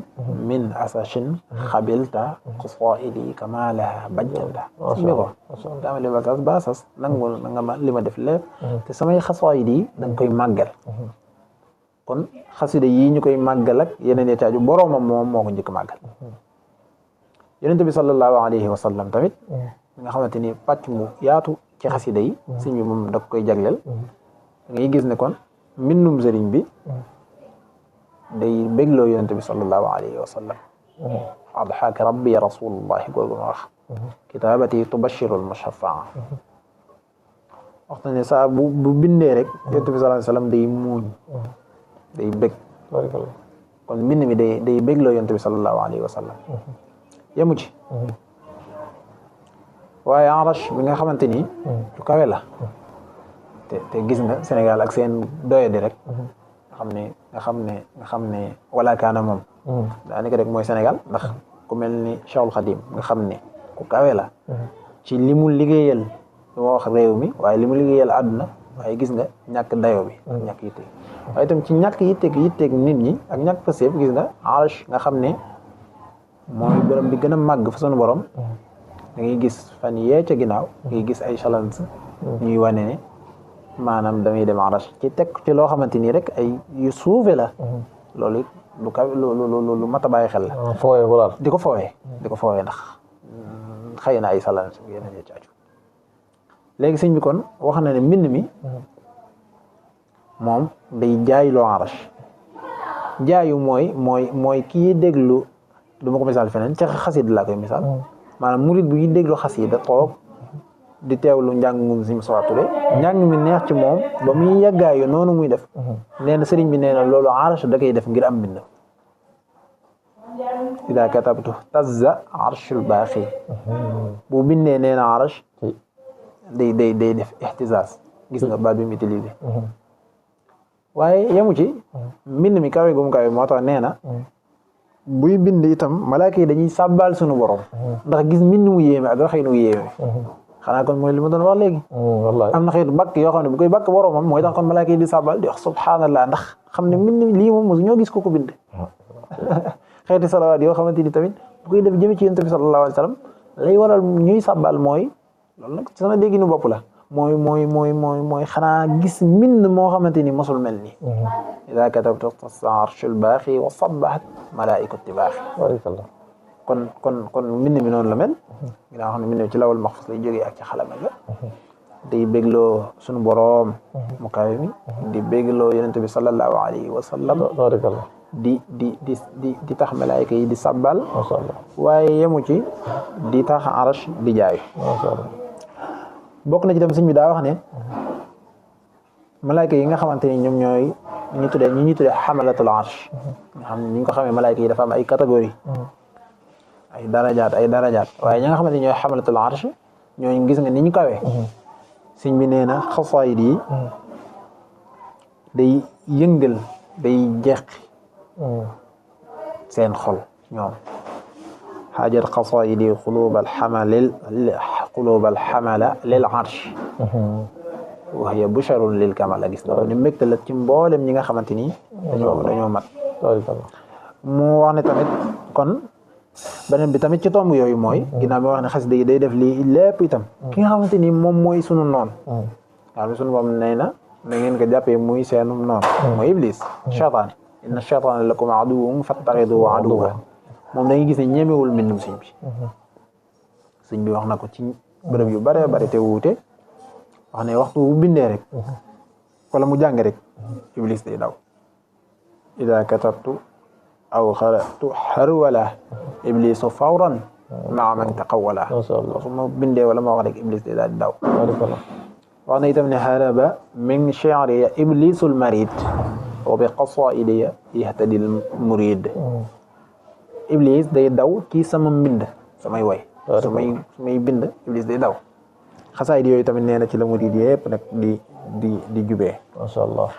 min asa chin xabilta qasaidi kamalaha bajjalta mi ko daama libal sas ba sas nangul nga ma li ma def lépp te samay xasaid yi da nga koy màggal kon xasida yi ñu koy màggal ak yeneen yi taaju boroomam moom moo ko njëkk màggal yonent bi sallallahu alayhi wa sallam tamit nga xamante ni pàcc mu yaatu ci xasida yi sëñ bi moom da koy jagleel da ngay gis ne kon mbindum sëriñ bi day bégloo yonent bi sallallahu alayhi wa sallam adxaaka rabbi rasulullahi googu ma wax kitaabati tubashiru almushafaa waxta ne saa bu bindee rek yonent bi sallallahu alayhi wa sallam day muuñ day bég kon mbind mi day bégloo yonent bi sallallahu alayhi wa sallam yemu ci waaye Arash bi nga xamante ni lu kawe la te gis nga Sénégal ak seen doyadi rek nga xam ne wala kaana moom daanaka rek mooy Sénégal ndax ku mel ni Cheikhul Khadim nga xam ne ku kawe la ci li mu liggéeyal lu ma wax réew mi waaye li mu liggéeyal àdduna waaye gis nga ñàkk dayo bi ak ñàkk yitte waaye itam ci ñàkk yitteeg nit ñi ak ñàkk paseef gis nga Arash nga xam ne mooy borom bi gën a màgg fa sunu borom da ngay gis fan yee ca ginnaaw ngay gis ay challenge ñuy wane ne maanaam damay dem Arash ci teg ci loo xamante ni rek ay yu suufe la loolu it lu kaw lu mat a bàyyi xel la fooyee ko daal di ko foowee ndax xëy na ay challenge yeneen yee caaju léegi sëñ bi kon wax na ne mbind mi moom day jaay loo Arash jaayu mooy kii déglu du ma ko misaal feneen ca xasida laa koy misaal maanaam murid bi déglu xasida toog di teewlu njàngum si Moussa Touré njàng mi neex ci moom ba muy yàggaayu noonu muy def nee na sëriñ bi nee na loolu Arash da koy def ngir am mbind ida katabtu tazza arshul baaxi bu bindee nee na Arash day def ixtisaas gis nga baat bi mu utilisé waaye yemu ci mbind mi kawe gum kawe moo tax nee na buy bind itam malaaka yi dañuy sàbbaal sunu borom ndax gis mbind mu yéeme ak waxin mu yéeme xanaa kon mooy li ma doon wax léegi am na xeetu bakk yoo xam ne bu koy bakk boromam mooy tax kon malaaka yi di sàbbaal di wax subhanallah ndax xam ne mbind lii moom mosu ñoo gis ko bind xeeti salawaat yoo xamante ni tamit bu koy def jëme ci yonent bi sallallahu alayhi wa sallam lay waral ñuy sàbbaal mooy loolu nag sama dégginu bopp la mooy xanaa gis mbind moo xamante ni mosul mel nii ida katabtu arshul baaxi wa sabbahat malaa'ikatu tibaaxi kon mbind mi noonu la mel ginnaaw xam ne mbind mi ci lawal maxfus lay jógee ak ci xalama ga day bégloo sunu boroom mu kawe mi di bégloo yonent bi sallallahu alayhi wa sallam di tax malaayika yi di sabbal waaye yemu ci di tax Arash di jaay bokk na ci dem sëñ bi daa wax ne malaayika yi nga xamante ni ñoom ñooy ñu tuddee xamalatul arsh nga xam ne ni ñu ko xamee malaayika yi dafa am ay catégorie ay darajaat waaye ñi nga xamante ni ñooy xamalatul arsh ñooñu gis nga ni ñu kawee sëñ bi nee na xasaayid yi day yëngal day jeqi seen xol ñoom xaajat xasaayidi qulubal xamala lil arsh wa hiya busharun lil kamala gis nga ni mbégte la ci mboolem ñi nga xamante ni dañoo mat mu wax ne tamit kon beneen bi tamit ci tomb yooyu mooy ginnaaw bi wax ne xasida yi day def lii lépp itam ki nga xamante ni moom mooy sunu noon waaw sunu moom nee na ngeen ko jàppee muy seenum noon mooy iblis cheytaani inna cheytaana lakum aduwwun fattaxiduhu aduwwan moom da ngay gis ne ñemewul mbindum sëñ bi wax na ko ci bërëb yu bare bare te wuute wax ne waxtu bu bindee rek wala mu jàng rek iblis day daw ida katabtu aw xaratu harwala iblisu fawran maa man taqawala su ma bindee wala ma wax rek iblis day daal di daw wax na itam ne haraba min shi'ri iblisul marid wa bi qasaidi yahtadi al murid iblis day daw ci sama mbind samay way samay bind iblis day daw xasaayid yooyu tamit nee na ci la murid yëpp nag di jubee masha Allah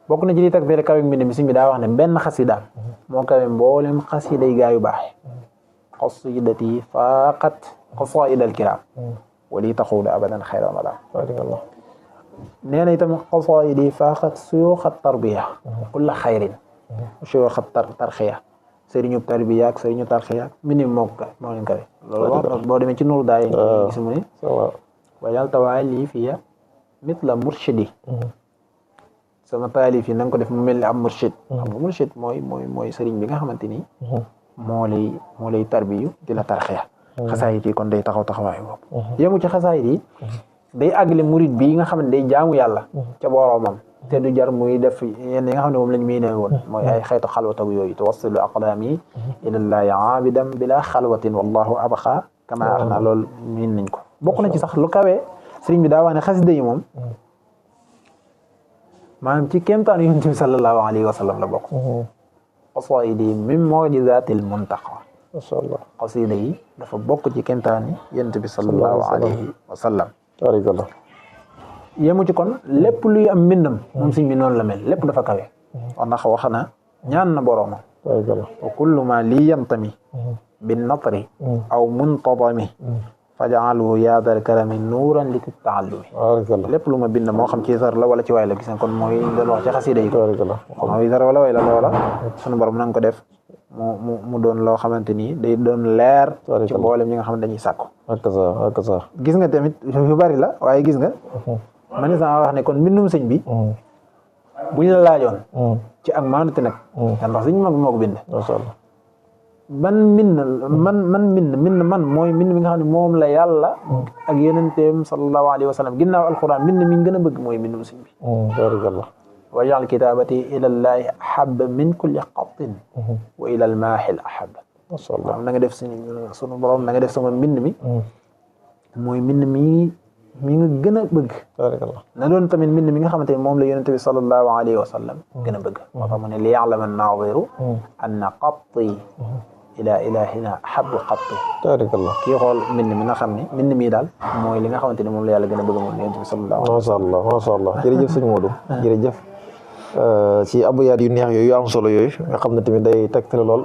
bokk na ci li takfir kawe mbind mi bi daa wax ne benn xasidaam moo kawe mboolem xasiday gaa yu baax qasidati faqat qasaid al kiram wali taxuuda abadan xayra mala nee na itam qasaidi faqat suyuxat tarbiya kulla xayrin suyuxat tarxiya sëriñu tarbiya ak sëriñu tarxiya mbind mi moo leen kawe loolu wax boo demee ci nuuru daay gis mu ne wajal tawaali fiya mitla murshidi sama taalif yi na nga ko def mu mel ni am murshid xam nga murshid mooy sëriñ bi nga xamante ni moo lay tarbiyu di la tarxiya xasaayit yi kon day taxawaayu bopp yemu ci xasaayit yi day àggale murid bi nga xam ne day jaamu yàlla ca boroomam te du jar muy def yenn yi nga xam ne moom lañ miine woon mooy ay xeetu xalwatagu yooyu tuwassilu aqdaami ilallahi aabidan bila xalwatin wallahu abqa kama axna loolu miin nañ ko bokk na ci sax lu kawee sëriñ bi daa wax ne xasida yi moom maanaam ci kéemtaan yonent bi sallallahu alayhi wa sallam la bokk qasaidi min mu'jizatil muntaqa masha Allah xasida yi dafa bokk ci kéemtaan yi yonent bi sallallahu alayhi wa sallam barakallah yemu ci kon lépp luy am mbindam moom sëriñ bi noonu la mel lépp dafa kawe ndax wax na ñaan na boroomam wa kullu ma li yantami bin natri aw muntadami faj'alhu yaa dal karami nuuran li taallumi lépp lu ma bind moo xam ci sar la wala ci waay la gis nga kon mooy doon wax ci xasida yi mooy sar wala way la loola sunu borom na nga ko def mu doon loo xamante ni day doon leer ci mboolem ñi nga xam ne dañuy sàkku ak sa gis nga tamit yu bari la waaye gis nga man sama wax ne kon mbindum sëñ bi bu ñu la laajoon ci ak maanute nag ndax sëñ mag moo ko bind ban mbind man mooy mbind mi nga xam ne moom la yàlla ak yonenteem sallallahu alayhi wa sallam ginnaaw alquran mbind mi gën a bëgg mooy mbindum sëñ bi barakallah wajal kitabati ila llahi ahab min kulli xatin wa ila al maahil ahab masha Allah na nga def sunu borom na nga def sama mbind mi mooy mbind mi nga gën a bëgg barakallah na doon tamit mbind mi nga xamante ne moom la yonente bi sallallahu alayhi wa sallam gën a bëgg moo tax mu ne li ya'lama an-naadiru anna qatti ila ilahina habbu qatti barakallah kii xool mbind mi nga xam ne mbind mi daal mooy li nga xamante ne moom la yàlla gën a bëgg moom yonente bi sallallahu alayhi wa sallam masha Allah jërëjëf sëñ Modou jërëjëf ci abuyaat yu neex yooyu am solo yooyu nga xam ne tamit day tegtale lool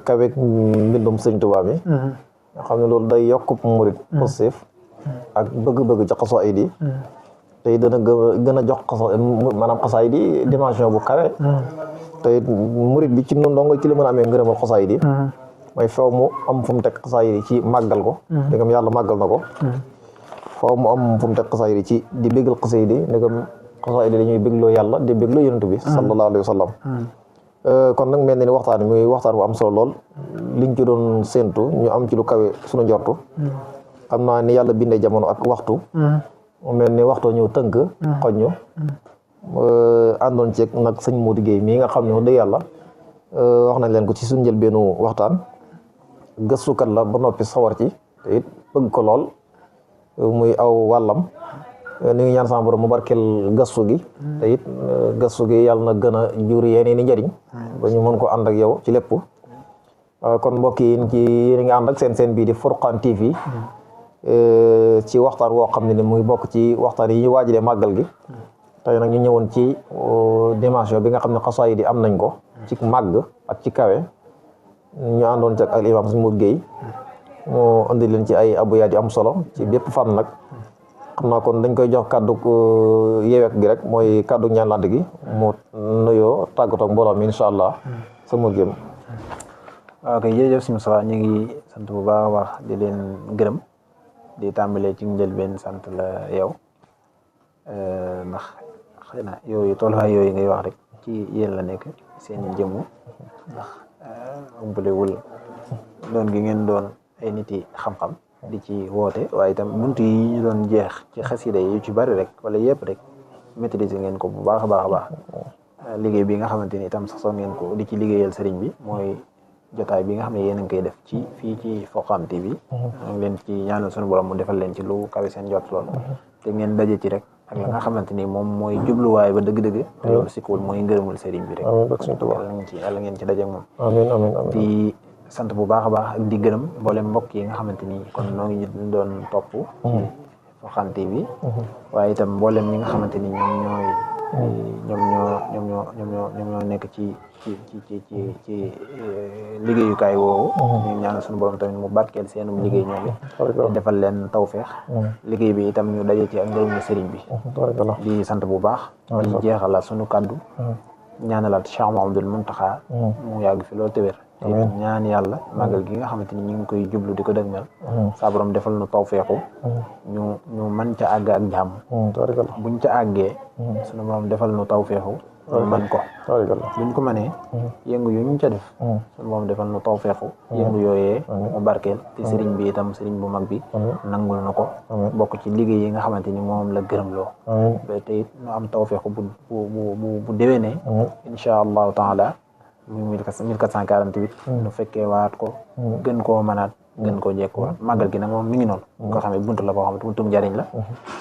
kaweeg mbindum sëñ Tuubaa mi nga xam ne loolu day yokk murid positif ak bëgg-bëgg ci xasaayid yi tey dana gën a jox maanaam xasaayid yi dimension bu kawe tey murid bi ci noonu dong ci la mën a amee ngërëmal xasaayid yi mooy faw mu am fu mu teg xasaayid yi ci màggal ko ndegam yàlla màggal na ko faw mu am fu mu teg xasaayid yi ci di béggal xasaayid yi ndegam xasaayid yi dañuy bégloo yàlla di bégloo yonent bi sallallahu alayhi wa sallam kon nag mel na ni waxtaan muy waxtaan bu am solo lool liñ ci doon séentu ñu am ci lu kawe suñu njortu xam naa ni yàlla bindee jamono ak waxtu mu mel ni waxtu ñëw tënk xoj ñu àndoon ceeg nag sëñ Modou Guèye mii nga xam ne wax dëgg yàlla wax nañ leen ko ci suñu njëlbeenu waxtaan gëstukat la ba noppi sawar ci te it bëgg ko lool muy aw wàllam ni ngi ñaan sama borom mu barkeel gëstu gi te it gëstu gi yàlla na gën a jur yeneen i njëriñ ba ñu mën ko ànd ak yow ci lépp kon mbokk yi yéen ngi ànd ak seen bii di Furqan TV ci waxtaan woo xam ne ni muy bokk ci waxtaan yi ñu waajalee màggal gi tey nag ñu ñëwoon ci dimension bi nga xam ne xasaayid yi am nañ ko ci màgg ak ci kawe ñu àndoon ci ak al imam Sëñ Modou Guèye moo indi leen ci ay abuyaat yu am solo ci bépp fànn nag xam naa kon dañ koy jox kàddu yeewek gi rek mooy kàddu ñaanlante gi mu nuyoo tàggatoo ak mbooloo mi incha allah Sëñ Modou Guèye. waaw kay jërëjëf si Moussa ñu ngi sant bu baax a baax di leen gërëm di tàmbalee ci njëlbeen sant la yow ndax xëy na yooyu tolluwaay yooyu ngay wax rek ci yéen la nekk seen i jëmm ndax umpalewul doon gi ngeen doon ay nit yi xam-xam di ci woote waaye itam buntu yi ñu doon jeex ci xasida yi yu ci bari rek wala yëpp rek maîtriser ngeen ko bu baax a baax a baax liggéey bi nga xamante ni itam saxoon ngeen ko di ci liggéeyal sëriñ bi mooy jotaay bi nga xam ne yéen a ngi koy def ci fii ci Furqan TV ñu ngi leen ci ñaanal suñu borom mu defal leen ci lu kawe seen jot lool te ngeen daje ci rek ak la nga xamante ni moom mooy jubluwaay ba dëgg-dëgg te loolu sikkuwul mooy ngërëmul sëriñ bi rek yàlla ngeen ci daje ak moom di sant bu baax a baax ak di gërëm mboolem mbokk yi nga xamante ni kon noo ngi ñu doon topp ci Furqan TV waaye itam mboolem ñi nga xamante ni ñoom ñoo nekk ci liggéeyukaay woowu ñu ñaanal suñu borom tamit mu barkeel seenum liggéey ñoom it defal leen tawfeex liggéey bi itam ñu daje ci ak ngërëmu sëriñ bi di sant bu baax di jeexalaat suñu kàddu ñaanalaat Cheikh Mouhamadoul Mountakha mu yàgg fi loolu te wér te ñaan yàlla màggal gi nga xamante ni ñu ngi koy jublu di ko dëgmal saa borom defal nu tawfeexu ñu mën ca àgg ak jàmm buñ ca àggee suñu borom defal nu tawfeexu ñu mën ko buñ ko mënee yëngu yu ñu ca def suñu borom defal nu tawfeexu yëngu yooyee mu barkeel te sëriñ bi itam sëriñ bu mag bi nangul na ko bokk ci liggéey yi nga xamante ni moom la gërëmloo ba te it nu am tawfeexu bu déwénee incha allahu taala muy 1448 nu fekkee waat ko gën koo mënaat gën koo jekkuwaat màggal gi nag moom mi ngi noonu nga xam ne buntu la boo xam ne buntum njariñ la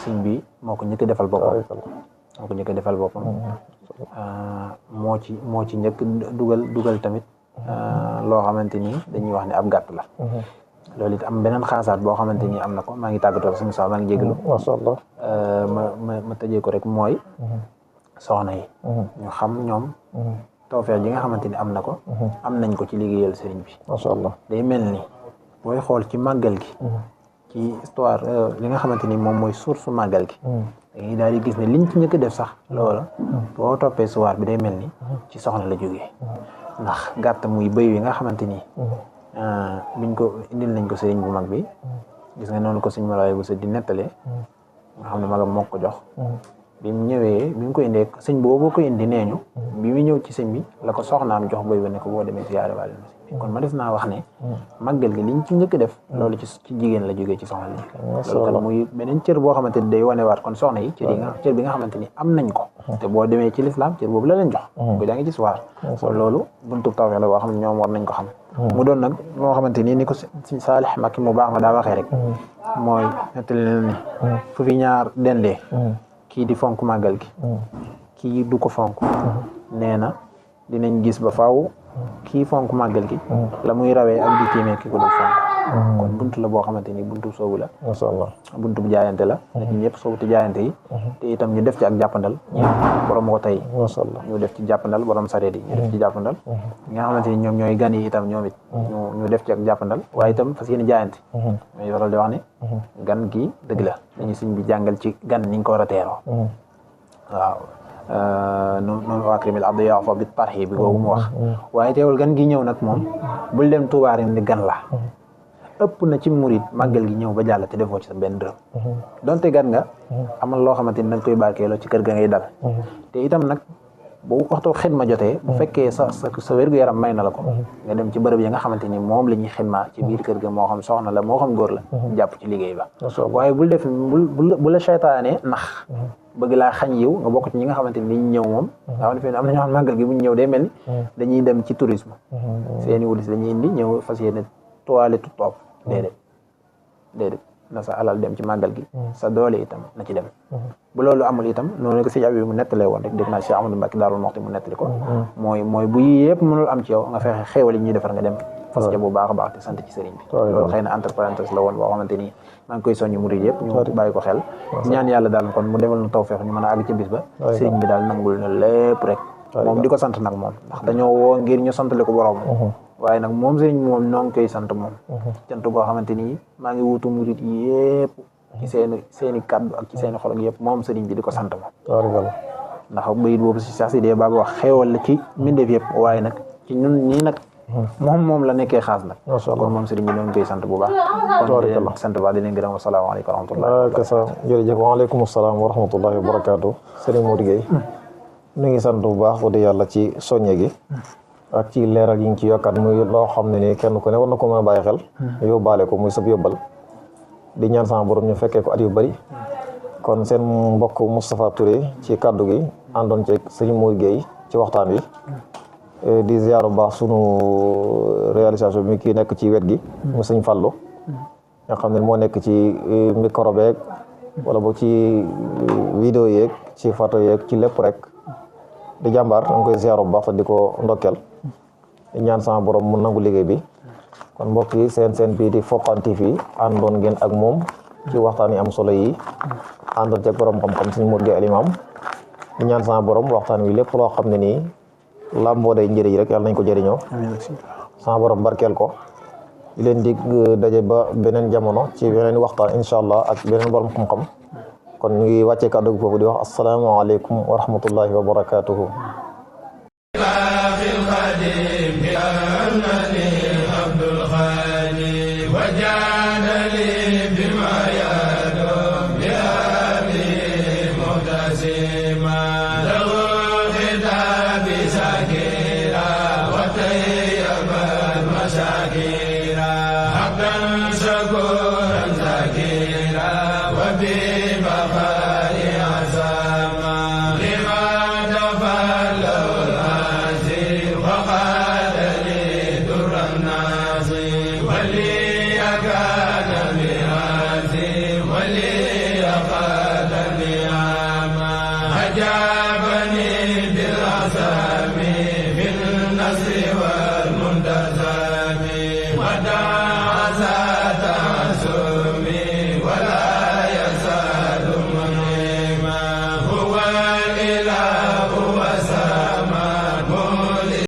sëñ bi moo ko njëkk a defal boppam moo ci njëkk dugal tamit loo xamante ni dañuy wax ne ab gàtt la loolu it am beneen xaasaat boo xamante ni am na ko maa ngi tàggatoo suñu sax maa ngi jégalu ma tëjee ko rek mooy soxna yi ñu xam ñoom tawfeex ji nga xamante ni am na ko am nañ ko ci liggéeyal sëriñ bi macha allah day mel ni booy xool ci màggal gi ci histoire li nga xamante ni moom mooy source màggal gi dañuy daal di gis ne liñ ci njëkk def sax loola boo toppee suwaar bi day mel ni ci soxna la jógee ndax gàtt muy bëy wi nga xamante ni biñ ko indil nañ ko sëriñ bu mag bi gis nga noonu ko sëriñ Malaay bu sa di nettalee nga xam ne magam moo ko jox bi mu ñëwee bi mu ko indee sëñ boobu ko indi nee ñu bi mu ñëw ci sëñ bi la ko soxnaam jox bëy ba ne ko boo demee siyaare wàll na sëñ bi kon ma des naa wax ne màggal gi liñ ci njëkk def loolu ci jigéen la jógee ci soxna la loolu kon muy beneen cër boo xamante ni day wanewaat kon soxna yi cër bi nga xamante ni am nañ ko te boo demee ci lislaam cër boobu la leen jox ko jaa ngi ci suwaar kon loolu buntu tawfeex la boo xam ne ñoom war nañ ko xam mu doon nag moo xamante ni ko sëñ Saalix Mbakke mu baax ma daa waxee rek mooy nettali leen ni fu fi ñaar dendee kii di fonk màggal gi kii du ko fonk nee na dinañ gis ba faaw kii fonk màggal gi la muy rawee ak di tiimee ki ko du fonk kon buntu la boo xamante ni buntu soobu la masha Allah buntu bu jaayante la dañu ñëpp soobu te jaayante yi te itam ñu def ci ak jàppandal borom ko tey masha Allah ñu def ci jàppandal borom sareet yi ñu def ci jàppandal ñi nga xamante ni ñoom ñooy gan yi itam ñoom it ñu def ci ak jàppandal waaye itam fas yéene jaayante mais waral di wax ne gan gi dëgg la dañu sëñ bi jàngal ci gan ni nga ko war a teeroo waaw noonu akrimil abdi ya'fa bi tarhi bi googu mu wax waaye teewul gan gi ñëw nag moom bul dem Tuubaa ni gan la ëpp na ci murid màggal gi ñëw ba jàll te defoo ci sa benn dërëm donte gan nga amal loo xamante ni da nga koy barkeeloo ci kër ga ngay dal te itam nag bu waxtu xidma jotee bu fekkee sa wér-gu-yaram may na la ko nga dem ci bërëb yi nga xamante ni moom la ñuy xidma ci biir kër ga moo xam soxna la moo xam góor la jàpp ci liggéey ba waaye bul def bu la seytaane nax bëgg laa xañ yiw nga bokk ci ñi nga xamante ni dañuy ñëw moom nga xamante ne am na ñoo xam màggal gi bu ñu ñëw day mel ni dañuy dem ci tourisme seeni wulis dañuy indi ñëw fas yéene toilette toog déedéet na sa alal dem ci màggal gi sa doole itam na ci dem bu loolu amul itam noonu ko sëñ abi mu nettalee woon rek dégg naa Cheikh Amadou Mbacké Daarul Muxti mu nettali ko mooy bu yëpp mënul am ci yow nga fexe xéewal yi ñuy defar nga dem fas ca bu baax a baax te sant ci sëriñ bi loolu xëy na entre parenthèse la woon boo xamante ni maa ngi koy soññu murid yëpp ñu bàyyi ko xel ñaan yàlla daal kon mu defal nu tawfeex ñu mën a àgg ci bis ba sëriñ bi daal nangul na lépp rek moom di ko sant nag moom ndax dañoo woo ngir ñu santale ko borom waaye nag moom sëriñ bi moom noo ngi koy sant moom cant goo xamante ni maa ngi wutu murid yëpp ci seeni kaddu ak ci seeni xol ak yëpp moom sëriñ bi di ko sant moom ndax bayit boobu si sax si dee baa wax xéewal la ci mbindeef yëpp waaye nag ci ñun ñii nag moom la nekkee xaas nag kon moom sëriñ bi ñoo ngi koy sant bu baax kon di leen sant baax di leen gërëm wasalaamaaleykum wa rahmatullahi kasa jërëjëf waaleykum salaam wa rahmatullahi wa barakaatu sëriñ Modou Gueye ñu ngi sant bu baax de yàlla ci soññe gi ak ci leeral yi ngi ci yokkaat muy loo xam ne ni kenn ku ne war na ko mën a bàyyi xel yóbbaale ko muy sab yóbbal di ñaan sama borom ñu fekkee ko at yu bari kon seen mbokk Moustapha Touré ci kaddu gi àndoon ci sëñ Mour Gueye ci waxtaan wi di ziar bu baax sunu réalisation bi kii nekk ci wet gi mu sëñ Fallou nga xam ne moo nekk ci micro beeg wala boog ci vidéo yeeg ci photo yeeg ci lépp rek di jàmbaar da nga koy ziar bu baax te di ko ndokkel di ñaan sama borom mu nangu liggéey bi kon mbokk yi seen bii di Furqan TV àndoon ngeen ak moom ci waxtaan yi am solo yi àndoon ci borom xam-xam sëñ Mour Gueye al imam di ñaan sama borom waxtaan wi lépp loo xam ne nii làmboo day njëriñ rek yàlla nañ ko jëriñoo sama borom barkeel ko di leen dig daje ba beneen jamono ci beneen waxtaan incha allah ak beneen borom xam-xam kon ñu ngi wàccee kàddu gi foofu di wax asalaamaaleykum wa rahmatullahi wa barakatuhu وجعل لي بما يدوم بأبي مبتسما